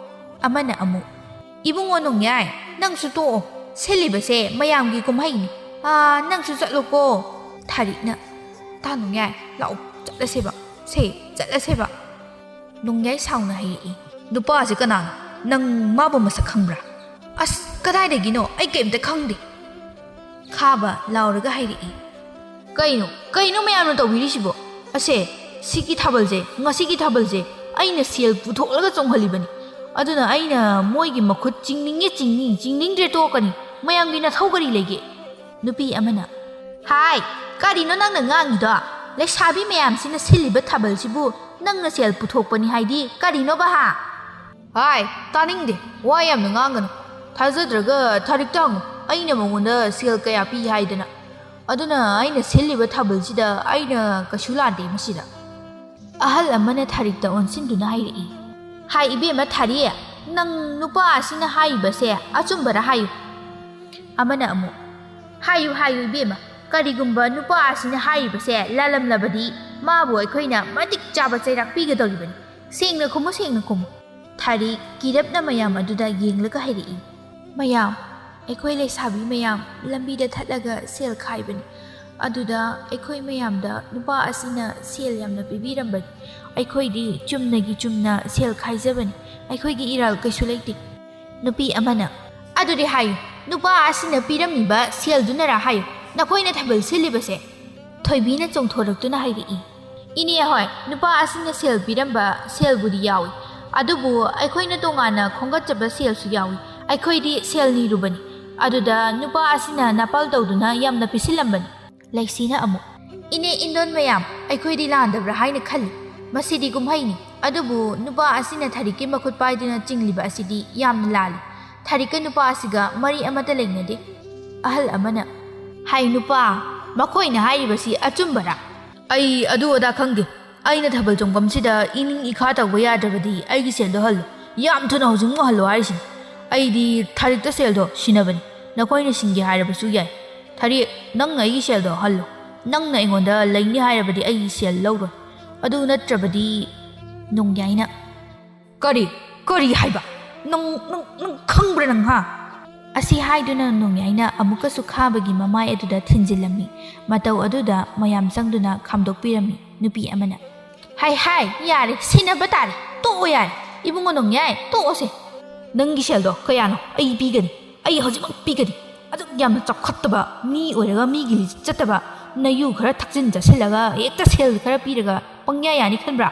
ꯑꯃꯅ ꯑꯃꯨꯛ, "ꯏꯕꯨꯡꯉꯣ ꯅꯣꯡꯌꯥꯏ, ꯅꯪꯁꯨ ꯇꯣꯛꯑꯣ, ꯁꯤꯜꯂꯤꯕꯁꯦ ꯃꯌꯥꯝꯒꯤ ꯀꯨꯝꯍꯩꯅꯤ꯫ ꯑꯥ, ꯅꯪꯁꯨ ꯆꯠꯂꯨꯀꯣ꯫" ꯊꯥꯔꯤꯛꯅ, "ꯇꯥ ꯅꯣꯡꯌꯥꯏ, ꯂꯥꯛꯑꯣ, ꯆꯠꯂꯁꯦꯕ, ꯁꯦ, ꯆꯠꯂꯁꯦꯕ꯫" ꯅꯣꯡꯌꯥꯏ ꯁꯥꯎꯅ ꯍꯥꯏꯔꯛꯏ, "ꯅꯨꯄꯥꯁꯦ ꯀꯅꯥꯅꯣ? ꯅꯪ ꯃꯥꯕꯨ ꯃꯁꯛ ꯈꯪꯕ꯭ꯔꯥ?" "ꯑꯁ, ꯀꯗꯥꯏꯗꯒꯤꯅꯣ? ꯑꯩ ꯀꯩꯝꯇ ꯈꯪꯗꯦ꯫" ꯈꯥꯕ ꯂꯥꯎꯔꯒ ꯍꯥꯏꯔꯛꯏ, "ꯀꯩꯅꯣ, ꯀꯩꯅꯣ ꯃꯌꯥꯝꯅ ꯇꯧꯕꯤꯔꯤꯁꯤꯕꯣ? ꯑꯁꯦ, ꯁꯤꯒꯤ ꯊꯥꯕꯜꯁꯦ, ꯉꯁꯤꯒꯤ ꯊꯥꯕꯜꯁꯦ ꯑꯩꯅ ꯁꯦꯜ ꯄꯨꯊꯣꯛꯂꯒ ꯆꯣꯡꯍꯜꯂꯤꯕꯅꯤ꯫ ꯑꯗꯨꯅ ꯑꯩꯅ ꯃꯣꯏꯒꯤ ꯃꯈꯨꯠ ꯆꯤꯡꯅꯤꯡꯉꯦ ꯆꯤꯡꯅꯤ, ꯆꯤꯡꯅꯤꯡꯗ꯭ꯔꯦ ꯇꯣꯛꯀꯅꯤ꯫ ꯃꯌꯥꯝꯒꯤ ꯅꯊꯧ ꯀꯔꯤ ꯂꯩꯒꯦ?" ꯅꯨꯄꯤ ꯑꯃꯅ, "ꯍꯥꯏ, ꯀꯔꯤꯅꯣ ꯅꯪꯅ ꯉꯥꯡꯉꯤꯗꯣ? ꯂꯩꯁꯥꯕꯤ ꯃꯌꯥꯝꯁꯤꯅ ꯁꯤꯜꯂꯤꯕ ꯊꯥꯕꯜꯁꯤꯕꯨ ꯅꯪꯅ ꯁꯦꯜ ꯄꯨꯊꯣꯛꯄꯅꯤ ꯍꯥꯏꯗꯤ ꯀꯔꯤꯅꯣꯕ, ꯍꯥ?" "ꯍꯥꯏ, ꯇꯥꯅꯤꯡꯗꯦ, ꯋꯥ ꯌꯥꯝꯅ ꯉꯥꯡꯒꯅꯨ꯫ ꯊꯥꯖꯗ꯭ꯔꯒ ꯊꯥꯔꯤꯛꯇ ꯍꯪꯉꯨ, ꯑꯩꯅ ꯃꯉꯣꯟꯗ ꯁꯦꯜ ꯀꯌꯥ ꯄꯤ ꯍꯥꯏꯗꯅ꯫ ꯑꯗꯨꯅ ꯑꯩꯅ ꯁꯤꯜꯂꯤꯕ ꯊꯥꯕꯜꯁꯤꯗ ꯑꯩꯅ ꯀꯩꯁꯨ ꯂꯥꯟꯗꯦ ꯃꯁꯤꯗ꯫" ꯑꯍꯜ ꯑꯃꯅ ꯊꯥꯔꯤꯛꯇ ꯑꯣꯟꯁꯤꯟꯗꯨꯅ ꯍꯥꯏꯔꯛꯏ, "ꯍꯥꯏ ꯏꯕꯦꯝꯃ ꯊꯥꯔꯤ, ꯅꯪ ꯅꯨꯄꯥ ꯑꯁꯤꯅ ꯍꯥꯏꯔꯤꯕꯁꯦ ꯑꯆꯨꯝꯕꯔ ꯍꯥꯏꯌꯨ꯫" ꯑꯃꯅ ꯑꯃꯨꯛ, "ꯍꯥꯏꯌꯨ, ꯍꯥꯏꯌꯨ ꯏꯕꯦꯝꯃ, ꯀꯔꯤꯒꯨꯝꯕ ꯅꯨꯄꯥ ꯑꯁꯤꯅ ꯍꯥꯏꯔꯤꯕꯁꯦ ꯂꯥꯜꯂꯝꯂꯕꯗꯤ ꯃꯥꯕꯨ ꯑꯩꯈꯣꯏꯅ ꯃꯇꯤꯛ ꯆꯥꯕ ꯆꯩꯔꯥꯛ ꯄꯤꯒꯗꯧꯔꯤꯕꯅꯤ꯫ ꯁꯦꯡꯅ ꯈꯨꯝꯃꯨ, ꯁꯦꯡꯅ ꯈꯨꯝꯃꯨ꯫" ꯊꯥꯔꯤ ꯀꯤꯔꯞꯅ ꯃꯌꯥꯝ ꯑꯗꯨꯗ ꯌꯦꯡꯂꯒ ꯍꯥꯏꯔꯛꯏ, "ꯃꯌꯥꯝ, ꯑꯩꯈꯣꯏ ꯂꯩꯁꯥꯕꯤ ꯃꯌꯥꯝ ꯂꯝꯕꯤꯗ ꯊꯠꯂꯒ ꯁꯦꯜ ꯈꯥꯏꯕꯅꯤ꯫ ꯑꯗꯨꯗ ꯑꯩꯈꯣꯏ ꯃꯌꯥꯝꯗ ꯅꯨꯄꯥ ꯑꯁꯤꯅ ꯁꯦꯜ ꯌꯥꯝꯅ ꯄꯤꯕꯤꯔꯝꯕꯅꯤ꯫ ꯑꯩꯈꯣꯏꯗꯤ ꯆꯨꯝꯅꯒꯤ ꯆꯨꯝꯅ ꯁꯦꯜ ꯈꯥꯏꯖꯕꯅꯤ꯫ ꯑꯩꯈꯣꯏꯒꯤ ꯏꯔꯥꯜ ꯀꯩꯁꯨ ꯂꯩꯇꯦ꯫" ꯅꯨꯄꯤ ꯑꯃꯅ, "ꯑꯗꯨꯗꯤ ꯍꯥꯏꯌꯨ, ꯅꯨꯄꯥ ꯑꯁꯤꯅ ꯄꯤꯔꯝꯃꯤꯕ ꯁꯦꯜꯗꯨꯅꯔꯥ ꯍꯥꯏꯌꯨ, ꯅꯈꯣꯏꯅ ꯊꯥꯕꯜ ꯁꯤꯜꯂꯤꯕꯁꯦ?" ꯊꯣꯏꯕꯤꯅ ꯆꯣꯡꯊꯣꯔꯛꯇꯨꯅ ꯍꯥꯏꯔꯛꯏ, "ꯏꯅꯦ ꯍꯣꯏ, ꯅꯨꯄꯥ ꯑꯁꯤꯅ ꯁꯦꯜ ꯄꯤꯔꯝꯕ ꯁꯦꯜꯕꯨꯗꯤ ꯌꯥꯎꯏ, ꯑꯗꯨꯕꯨ ꯑꯩꯈꯣꯏꯅ ꯇꯣꯉꯥꯟꯅ ꯈꯣꯝꯒꯠꯆꯕ ꯁꯦꯜꯁꯨ ꯌꯥꯎꯏ꯫ ꯑꯩꯈꯣꯏꯗꯤ ꯁꯦꯜ ꯅꯤꯔꯨꯕꯅꯤ, ꯑꯗꯨꯗ ꯅꯨꯄꯥ ꯑꯁꯤꯅ ꯅꯥꯄꯜ ꯇꯧꯗꯨꯅ ꯌꯥꯝꯅ ꯄꯤꯁꯤꯜꯂꯝꯕꯅꯤ꯫" ꯂꯩꯁꯤꯅ ꯑꯃꯨꯛ, "ꯏꯅꯦ ꯏꯟꯗꯣꯟ ꯃꯌꯥꯝ, ꯑꯩꯈꯣꯏꯗꯤ ꯂꯥꯟꯗꯕ꯭ꯔꯥ ꯍꯥꯏꯅ ꯈꯜꯂꯤ꯫ ꯃꯁꯤꯗꯤ ꯀꯨꯝꯍꯩꯅꯤ, ꯑꯗꯨꯕꯨ ꯅꯨꯄꯥ ꯑꯁꯤꯅ ꯊꯥꯔꯤꯛꯀꯤ ꯃꯈꯨꯠ ꯄꯥꯏꯗꯨꯅ ꯆꯤꯡꯂꯤꯕ ꯑꯁꯤꯗꯤ ꯌꯥꯝꯅ ꯂꯥꯜꯂꯤ꯫ ꯊꯥꯔꯤꯛꯀ ꯅꯨꯄꯥ ꯑꯁꯤꯒ ꯃꯔꯤ ꯑꯃꯠꯇ ꯂꯩꯅꯗꯦ꯫" ꯑꯍꯜ ꯑꯃꯅ, "ꯍꯥꯏ ꯅꯨꯄꯥ, ꯃꯈꯣꯏꯅ ꯍꯥꯏꯔꯤꯕꯁꯤ ꯑꯆꯨꯝꯕꯔꯥ?" "ꯑꯩ ꯑꯗꯨ ꯑꯗꯥ ꯈꯪꯗꯦ꯫ ꯑꯩꯅ ꯊꯥꯕꯜ ꯆꯣꯡꯐꯝꯁꯤꯗ ꯏꯅꯤꯡ ꯏꯈꯥ ꯇꯧꯕ ꯌꯥꯗ꯭ꯔꯕꯗꯤ ꯑꯩꯒꯤ ꯁꯦꯜꯗꯣ ꯍꯜꯂꯣ꯫ ꯌꯥꯝ ꯊꯨꯅ ꯍꯧꯖꯤꯛꯃꯛ ꯍꯜꯂꯣ ꯍꯥꯏꯔꯤꯁꯤꯅꯤ꯫ ꯑꯩꯗꯤ ꯊꯥꯔꯤꯛꯇ ꯁꯦꯜꯗꯣ ꯁꯤꯟꯅꯕꯅꯤ꯫ ꯅꯈꯣꯏꯅ ꯁꯤꯟꯒꯦ ꯍꯥꯏꯔꯕꯁꯨ ꯌꯥꯏ꯫ ꯊꯥꯔꯤꯛ, ꯅꯪꯅ ꯑꯩꯒꯤ ꯁꯦꯜꯗꯣ ꯍꯜꯂꯣ꯫" "ꯅꯪꯅ ꯑꯩꯉꯣꯟꯗ ꯂꯩꯅꯤ ꯍꯥꯏꯔꯕꯗꯤ ꯑꯩꯒꯤ ꯁꯦꯜ ꯂꯧꯔꯣꯏ, ꯑꯗꯨ ꯅꯠꯇ꯭ꯔꯕꯗꯤ" ꯅꯣꯡꯌꯥꯏꯅ, "ꯀꯔꯤ? ꯀꯔꯤ ꯍꯥꯏꯕ? ꯅꯪ, ꯅꯪ, ꯅꯪ ꯈꯪꯕ꯭ꯔꯥ ꯅꯪ, ꯍꯥ?" ꯑꯁꯤ ꯍꯥꯏꯗꯨꯅ ꯅꯣꯡꯌꯥꯏꯅ ꯑꯃꯨꯛꯀꯁꯨ ꯈꯥꯕꯒꯤ ꯃꯃꯥꯏ ꯑꯗꯨꯗ ꯊꯤꯟꯖꯤꯜꯂꯝꯃꯤ꯫ ꯃꯇꯧ ꯑꯗꯨꯗ ꯃꯌꯥꯝ ꯆꯪꯗꯨꯅ ꯈꯥꯝꯗꯣꯛꯄꯤꯔꯝꯃꯤ꯫ ꯅꯨꯄꯤ ꯑꯃꯅ, "ꯍꯥꯏ, ꯍꯥꯏ, ꯌꯥꯔꯦ, ꯁꯤꯟꯅꯕ ꯇꯥꯔꯦ, ꯇꯣꯛꯑꯣ ꯌꯥꯔꯦ, ꯏꯕꯨꯡꯉꯣ ꯅꯣꯡꯌꯥꯏ, ꯇꯣꯛꯑꯣꯁꯦ꯫ ꯅꯪꯒꯤ ꯁꯦꯜꯗꯣ ꯀꯌꯥꯅꯣ? ꯑꯩ ꯄꯤꯒꯅꯤ, ꯑꯩ ꯍꯧꯖꯤꯛꯃꯛ ꯄꯤꯒꯅꯤ꯫ ꯑꯗꯨꯛ ꯌꯥꯝꯅ ꯆꯥꯎꯈꯠꯇꯕ ꯃꯤ ꯑꯣꯏꯔꯒ ꯃꯤꯒꯤ ꯂꯤꯆꯠ ꯆꯠꯇꯕ ꯅꯌꯨ ꯈꯔ ꯊꯛꯆꯤꯟ ꯆꯠꯁꯤꯜꯂꯒ ꯍꯦꯛꯇ ꯁꯦꯜ ꯈꯔ ꯄꯤꯔꯒ ꯄꯪꯌꯥ ꯌꯥꯅꯤ ꯈꯟꯕ꯭ꯔꯥ?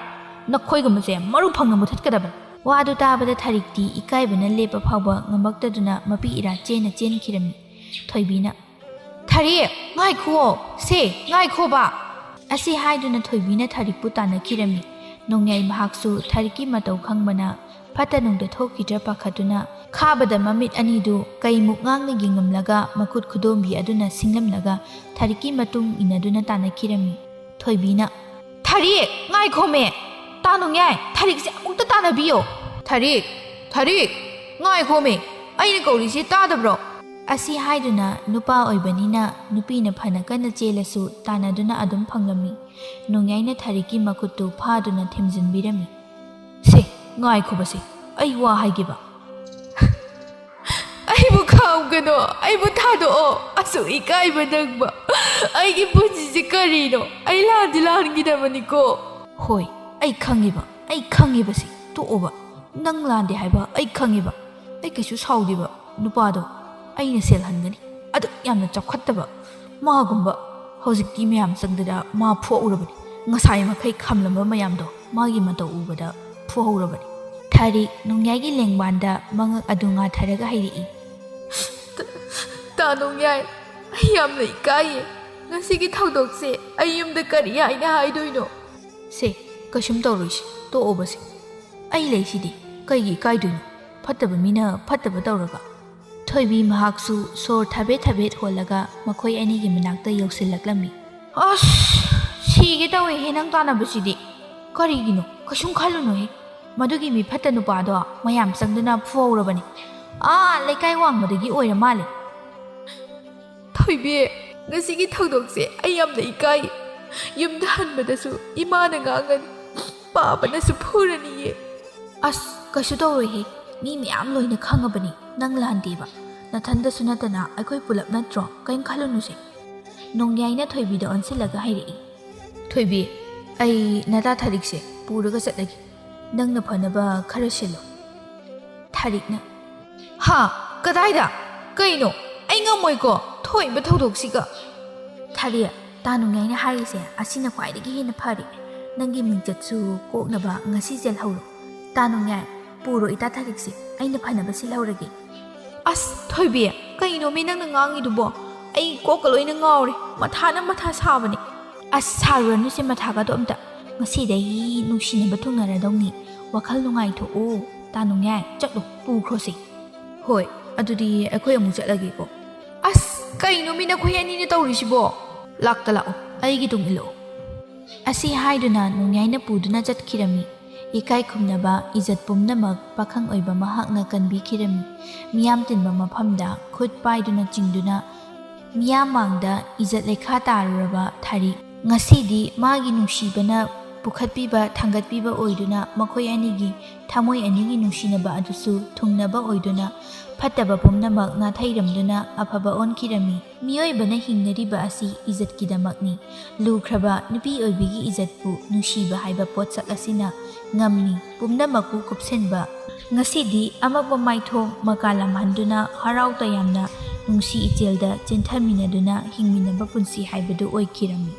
ꯅꯈꯣꯏꯒꯨꯝꯕꯁꯦ ꯃꯔꯨ ꯐꯪꯅ ꯃꯨꯊꯠꯀꯗꯕꯅꯤ꯫" ꯋꯥꯗꯨ ꯇꯥꯕꯗ ꯊꯥꯔꯤꯛꯇꯤ ꯏꯀꯥꯏꯕꯅ ꯂꯦꯞꯄ ꯐꯥꯎꯕ ꯉꯝꯃꯛꯇꯗꯨꯅ ꯃꯄꯤ ꯏꯔꯥ ꯆꯦꯟꯅ ꯆꯦꯟꯈꯤꯔꯝꯃꯤ꯫ ꯊꯣꯏꯕꯤꯅ, "ꯊꯥꯔꯤꯛ, ꯉꯥꯏꯈꯨꯑꯣ, ꯁꯦ, ꯉꯥꯏꯈꯣꯕ!" ꯑꯁꯤ ꯍꯥꯏꯗꯨꯅ ꯊꯣꯏꯕꯤꯅ ꯊꯥꯔꯤꯛꯄꯨ ꯇꯥꯟꯅꯈꯤꯔꯝꯃꯤ꯫ ꯅꯣꯡꯌꯥꯏ ꯃꯍꯥꯛꯁꯨ ꯊꯥꯔꯤꯛꯀꯤ ꯃꯇꯧ ꯈꯪꯕꯅ ꯐꯠꯇ ꯅꯨꯡꯗ ꯊꯣꯛꯈꯤꯗ꯭ꯔꯥ ꯄꯥꯈꯠꯇꯨꯅ ꯈꯥꯕꯗ ꯃꯃꯤꯠ ꯑꯅꯤꯗꯨ ꯀꯩꯃꯨꯛ ꯉꯥꯡꯅ ꯌꯦꯡꯉꯝꯂꯒ ꯃꯈꯨꯠ ꯈꯨꯗꯣꯝꯕꯤ ꯑꯗꯨꯅ ꯁꯤꯡꯂꯝꯂꯒ ꯊꯥꯔꯤꯛꯀꯤ ꯃꯇꯨꯡ ꯏꯟꯅꯗꯨꯅ ꯇꯥꯟꯅꯈꯤꯔꯝꯃꯤ꯫ ꯊꯣꯏꯕꯤꯅ, "ꯊꯥꯔꯤꯛ, ꯉꯥꯏꯈꯣꯃꯦ! ꯇꯥ ꯅꯣꯡꯌꯥꯏ, ꯊꯥꯔꯤꯛꯁꯦ ꯑꯃꯨꯛꯇ ꯇꯥꯟꯅꯕꯤꯌꯣ!" "ꯊꯥꯔꯤꯛ! ꯊꯥꯔꯤꯛ! ꯉꯥꯏꯈꯣꯃꯦ! ꯑꯩꯅ ꯀꯧꯔꯤꯁꯤ ꯇꯥꯗꯕ꯭ꯔꯣ?" ꯑꯁꯤ ꯍꯥꯏꯗꯨꯅ ꯅꯨꯄꯥ ꯑꯣꯏꯕꯅꯤꯅ ꯅꯨꯄꯤꯅ ꯐꯅ ꯀꯟꯅ ꯆꯦꯜꯂꯁꯨ ꯇꯥꯟꯅꯗꯨꯅ ꯑꯗꯨꯝ ꯐꯪꯂꯝꯃꯤ꯫ ꯅꯣꯡꯌꯥꯏꯅ ꯊꯥꯔꯤꯛꯀꯤ ꯃꯈꯨꯠꯇꯨ ꯐꯥꯗꯨꯅ ꯊꯦꯝꯖꯤꯟꯕꯤꯔꯝꯃꯤ꯫ "ꯁꯦ, ꯉꯥꯏꯈꯣꯕꯁꯦ, ꯑꯩ ꯋꯥ ꯍꯥꯏꯒꯦꯕ꯫" "ꯑꯩꯕꯨ ꯈꯥꯝꯒꯅꯣ, ꯑꯩꯕꯨ ꯊꯥꯗꯣꯛꯑꯣ꯫ ꯑꯁꯨꯛ ꯏꯀꯥꯏꯕ ꯅꯪꯕ ꯑꯩꯒꯤ ꯄꯨꯟꯁꯤꯁꯦ ꯀꯔꯤꯅꯣ? ꯑꯩ ꯂꯥꯟꯗꯤ ꯂꯥꯟꯈꯤꯗꯕꯅꯤꯀꯣ꯫" "ꯍꯣꯏ, ꯑꯩ ꯈꯪꯉꯦꯕ, ꯑꯩ ꯈꯪꯉꯦꯕꯁꯦ꯫ ꯇꯣꯛꯑꯣꯕ꯫ ꯅꯪ ꯂꯥꯟꯗꯦ ꯍꯥꯏꯕ ꯑꯩ ꯈꯪꯉꯦꯕ꯫ ꯑꯩ ꯀꯩꯁꯨ ꯁꯥꯎꯗꯦꯕ ꯅꯨꯄꯥꯗꯣ꯫ ꯑꯩꯅ ꯁꯦꯜ ꯍꯟꯒꯅꯤ꯫ ꯑꯗꯨꯛ ꯌꯥꯝꯅ ꯆꯥꯎꯈꯠꯇꯕ ꯃꯥꯒꯨꯝꯕ ꯍꯧꯖꯤꯛꯇꯤ ꯃꯌꯥꯝ ꯆꯪꯗꯅ ꯃꯥ ꯐꯨꯍꯧꯔꯕꯅꯤ꯫ ꯉꯁꯥꯏ ꯃꯈꯩ ꯈꯥꯝꯂꯝꯕ ꯃꯌꯥꯝꯗꯣ ꯃꯥꯒꯤ ꯃꯇꯧ ꯎꯕꯗ ꯐꯨꯍꯧꯔꯕꯅꯤ꯫" ꯊꯥꯔꯤꯛ ꯅꯣꯡꯌꯥꯏꯒꯤ ꯂꯦꯡꯕꯥꯟꯗ ꯃꯉꯛ ꯑꯗꯨ ꯉꯥꯊꯔꯒ ꯍꯥꯏꯔꯛꯏ꯫ "ꯇꯥ ꯅꯣꯡꯌꯥꯏ, ꯑꯩ ꯌꯥꯝꯅ ꯏꯀꯥꯏꯌꯦ꯫ ꯉꯁꯤꯒꯤ ꯊꯧꯗꯣꯛꯁꯦ ꯑꯩ ꯌꯨꯝꯗ ꯀꯔꯤ ꯍꯥꯏꯅ ꯍꯥꯏꯗꯣꯏꯅꯣ?" "ꯁꯦ, ꯀꯩꯁꯨꯝ ꯇꯧꯔꯣꯏꯁꯦ, ꯇꯣꯛꯑꯣꯕꯁꯦ꯫ ꯑꯩ ꯂꯩꯁꯤꯗꯤ, ꯀꯩꯒꯤ ꯏꯀꯥꯏꯗꯣꯏꯅꯣ? ꯐꯠꯇꯕ ꯃꯤꯅ ꯐꯠꯇꯕ ꯇꯧꯔꯒ꯫" ꯊꯣꯏꯕꯤ ꯃꯍꯥꯛꯁꯨ ꯁꯣꯔ ꯊꯥꯕꯦꯠ ꯊꯥꯕꯦꯠ ꯍꯣꯜꯂꯒ ꯃꯈꯣꯏ ꯑꯅꯤꯒꯤ ꯃꯅꯥꯛꯇ ꯌꯧꯁꯤꯜꯂꯛꯂꯝꯃꯤ꯫ "ꯑꯁ, ꯁꯤꯒꯦ ꯇꯧꯏꯍꯦ ꯅꯪ ꯇꯥꯟꯅꯕꯁꯤꯗꯤ꯫ ꯀꯔꯤꯒꯤꯅꯣ? ꯀꯩꯁꯨꯝ ꯈꯜꯂꯨꯅꯨꯍꯦ꯫ ꯃꯗꯨꯒꯤ ꯃꯤ ꯐꯠꯇ ꯅꯨꯄꯥꯗꯣ ꯃꯌꯥꯝ ꯆꯪꯗꯨꯅ ꯐꯨꯍꯧꯔꯕꯅꯤ꯫ ꯑꯥ, ꯂꯩꯀꯥꯏ ꯋꯥꯡꯃꯗꯒꯤ ꯑꯣꯏꯔ ꯃꯥꯜꯂꯦ꯫" "ꯊꯣꯏꯕꯤ, ꯉꯁꯤꯒꯤ ꯊꯧꯗꯣꯛꯁꯦ ꯑꯩ ꯌꯥꯝꯅ ꯏꯀꯥꯏ꯫ ꯌꯨꯝꯗ ꯍꯟꯕꯗꯁꯨ ꯏꯃꯥꯅ ꯉꯥꯡꯒꯅꯤ, ꯄꯥꯕꯅꯁꯨ ꯐꯨꯔꯅꯤꯌꯦ꯫ ꯑꯁ, ꯀꯩꯁꯨ ꯇꯧꯔꯣꯏꯍꯦ, ꯃꯤ ꯃꯌꯥꯝ ꯂꯣꯏꯅ ꯈꯪꯉꯕꯅꯤ ꯅꯪ ꯂꯥꯟꯗꯦꯕ꯫ ꯅꯊꯟꯗꯁꯨ ꯅꯠꯇꯅ ꯑꯩꯈꯣꯏ ꯄꯨꯂꯞ ꯅꯠꯇ꯭ꯔꯣ? ꯀꯩꯝ ꯈꯜꯂꯨꯅꯨꯁꯦ꯫ ꯅꯣꯡꯌꯥꯏꯅ ꯊꯣꯏꯕꯤꯗ ꯑꯣꯟꯁꯤꯜꯂꯒ ꯍꯥꯏꯔꯛꯏ, "ꯊꯣꯏꯕꯤ, ꯑꯩ ꯅꯇꯥ ꯊꯥꯔꯤꯛꯁꯦ ꯄꯨꯔꯒ ꯆꯠꯂꯒꯦ꯫ ꯅꯪꯅ ꯐꯅꯕ ꯈꯔ ꯁꯤꯜꯂꯣ꯫" ꯊꯥꯔꯤꯛꯅ, "ꯍꯥ? ꯀꯗꯥꯏꯗ? ꯀꯩꯅꯣ? ꯑꯩ ꯉꯝꯃꯣꯏꯀꯣ ꯊꯣꯛꯏꯕ ꯊꯧꯗꯣꯛꯁꯤꯒ꯫" "ꯊꯥꯔꯤꯛ, ꯇꯥ ꯅꯣꯡꯌꯥꯏꯅ ꯍꯥꯏꯔꯤꯁꯦ ꯑꯁꯤꯅ ꯈ꯭ꯋꯥꯏꯗꯒꯤ ꯍꯦꯟꯅ ꯐꯔꯦ꯫ ꯅꯪꯒꯤ ꯃꯤꯡꯆꯠꯁꯨ ꯀꯣꯛꯅꯕ ꯉꯁꯤ ꯆꯦꯜꯍꯧꯔꯣ꯫ ꯇꯥ ꯅꯣꯡꯌꯥꯏ, ꯄꯨꯔꯣ ꯏꯇꯥ ꯊꯥꯔꯤꯛꯁꯦ, ꯑꯩꯅ ꯐꯅꯕ ꯁꯤꯜꯍꯧꯔꯒꯦ꯫" "ꯑꯁ ꯊꯣꯏꯕꯤ, ꯀꯩꯅꯣꯃꯤ ꯅꯪꯅ ꯉꯥꯡꯉꯤꯗꯨꯕꯣ? ꯑꯩ ꯀꯣꯛꯀ ꯂꯣꯏꯅ ꯉꯥꯎꯔꯦ, ꯃꯊꯥꯅ ꯃꯊꯥ ꯁꯥꯕꯅꯦ꯫" "ꯑꯁ, ꯁꯥꯔꯨꯔꯅꯨꯁꯦ ꯃꯊꯥꯒꯗꯣ ꯑꯝꯇ꯫ ꯉꯁꯤꯗꯒꯤ ꯅꯨꯡꯁꯤꯅꯕ ꯊꯨꯡꯅꯔꯗꯧꯅꯤ꯫ ꯋꯥꯈꯜ ꯅꯨꯡꯉꯥꯏꯊꯣꯛꯑꯣ꯫ ꯇꯥ ꯅꯣꯡꯌꯥꯏ, ꯆꯠꯂꯣ, ꯄꯨꯈ꯭ꯔꯣꯁꯦ꯫" "ꯍꯣꯏ, ꯑꯗꯨꯗꯤ ꯑꯩꯈꯣꯏ ꯑꯃꯨꯛ ꯆꯠꯂꯒꯦꯀꯣ꯫" "ꯑꯁ, ꯀꯩꯅꯣꯃꯤ ꯅꯈꯣꯏ ꯑꯅꯤꯅ ꯇꯧꯔꯤꯁꯤꯕꯣ? ꯂꯥꯛꯇ ꯂꯥꯛꯑꯣ, ꯑꯩꯒꯤ ꯇꯨꯡ ꯏꯜꯂꯛꯑꯣ꯫" ꯑꯁꯤ ꯍꯥꯏꯗꯨꯅ ꯅꯣꯡꯌꯥꯏꯅ ꯄꯨꯗꯨꯅ ꯆꯠꯈꯤꯔꯝꯃꯤ꯫ ꯏꯀꯥꯏ ꯈꯨꯝꯅꯕ ꯏꯖꯠ ꯄꯨꯝꯅꯃꯛ ꯄꯥꯈꯪ ꯑꯣꯏꯕ ꯃꯍꯥꯛꯅ ꯀꯟꯕꯤꯈꯤꯔꯝꯃꯤ꯫ ꯃꯤꯌꯥꯝ ꯇꯤꯟꯕ ꯃꯐꯝꯗ ꯈꯨꯠ ꯄꯥꯏꯗꯨꯅ ꯆꯤꯡꯗꯨꯅ ꯃꯤꯌꯥꯝ ꯃꯥꯡꯗ ꯏꯖꯠ ꯂꯩꯈꯥ ꯇꯥꯔꯨꯔꯕ ꯊꯥꯔꯤꯛ ꯉꯁꯤꯗꯤ ꯃꯥꯒꯤ ꯅꯨꯡꯁꯤꯕꯅ ꯄꯨꯈꯠꯄꯤꯕ, ꯊꯥꯡꯒꯠꯄꯤꯕ ꯑꯣꯏꯗꯨꯅ ꯃꯈꯣꯏ ꯑꯅꯤꯒꯤ ꯊꯃꯣꯏ ꯑꯅꯤꯒꯤ ꯅꯨꯡꯁꯤꯅꯕ ꯑꯗꯨꯁꯨ ꯊꯨꯡꯅꯕ ꯑꯣꯏꯗꯨꯅ ꯐꯠꯇꯕ ꯄꯨꯝꯅꯃꯛ ꯅꯥꯊꯩꯔꯝꯗꯨꯅ ꯑꯐꯕ ꯑꯣꯟꯈꯤꯔꯝꯃꯤ꯫ ꯃꯤꯑꯣꯏꯕꯅ ꯍꯤꯡꯅꯔꯤꯕ ꯑꯁꯤ ꯏꯖꯠꯀꯤꯗꯃꯛꯅꯤ꯫ ꯂꯨꯈ꯭ꯔꯕ ꯅꯨꯄꯤ ꯑꯣꯏꯕꯤꯒꯤ ꯏꯖꯠꯄꯨ ꯅꯨꯡꯁꯤꯕ ꯍꯥꯏꯕ ꯄꯣꯠꯁꯛ ꯑꯁꯤꯅ ꯉꯝꯃꯤ꯫ ꯄꯨꯝꯅꯃꯛꯄꯨ ꯀꯨꯞꯁꯤꯟꯕ꯫ ꯉꯁꯤꯗꯤ ꯑꯃꯛꯄ ꯃꯥꯏꯊꯣꯡ ꯃꯀꯥ ꯂꯥꯝꯍꯟꯗꯨꯅ ꯍꯔꯥꯎ ꯇꯌꯥꯝꯅ ꯅꯨꯡꯁꯤ ꯏꯆꯦꯜꯗ ꯆꯦꯟꯊꯃꯤꯟꯅꯗꯨꯅ ꯍꯤꯡꯃꯤꯟꯅꯕ ꯄꯨꯟꯁꯤ ꯍꯥꯏꯕꯗꯨ ꯑꯣꯏꯈꯤꯔꯝꯃꯤ꯫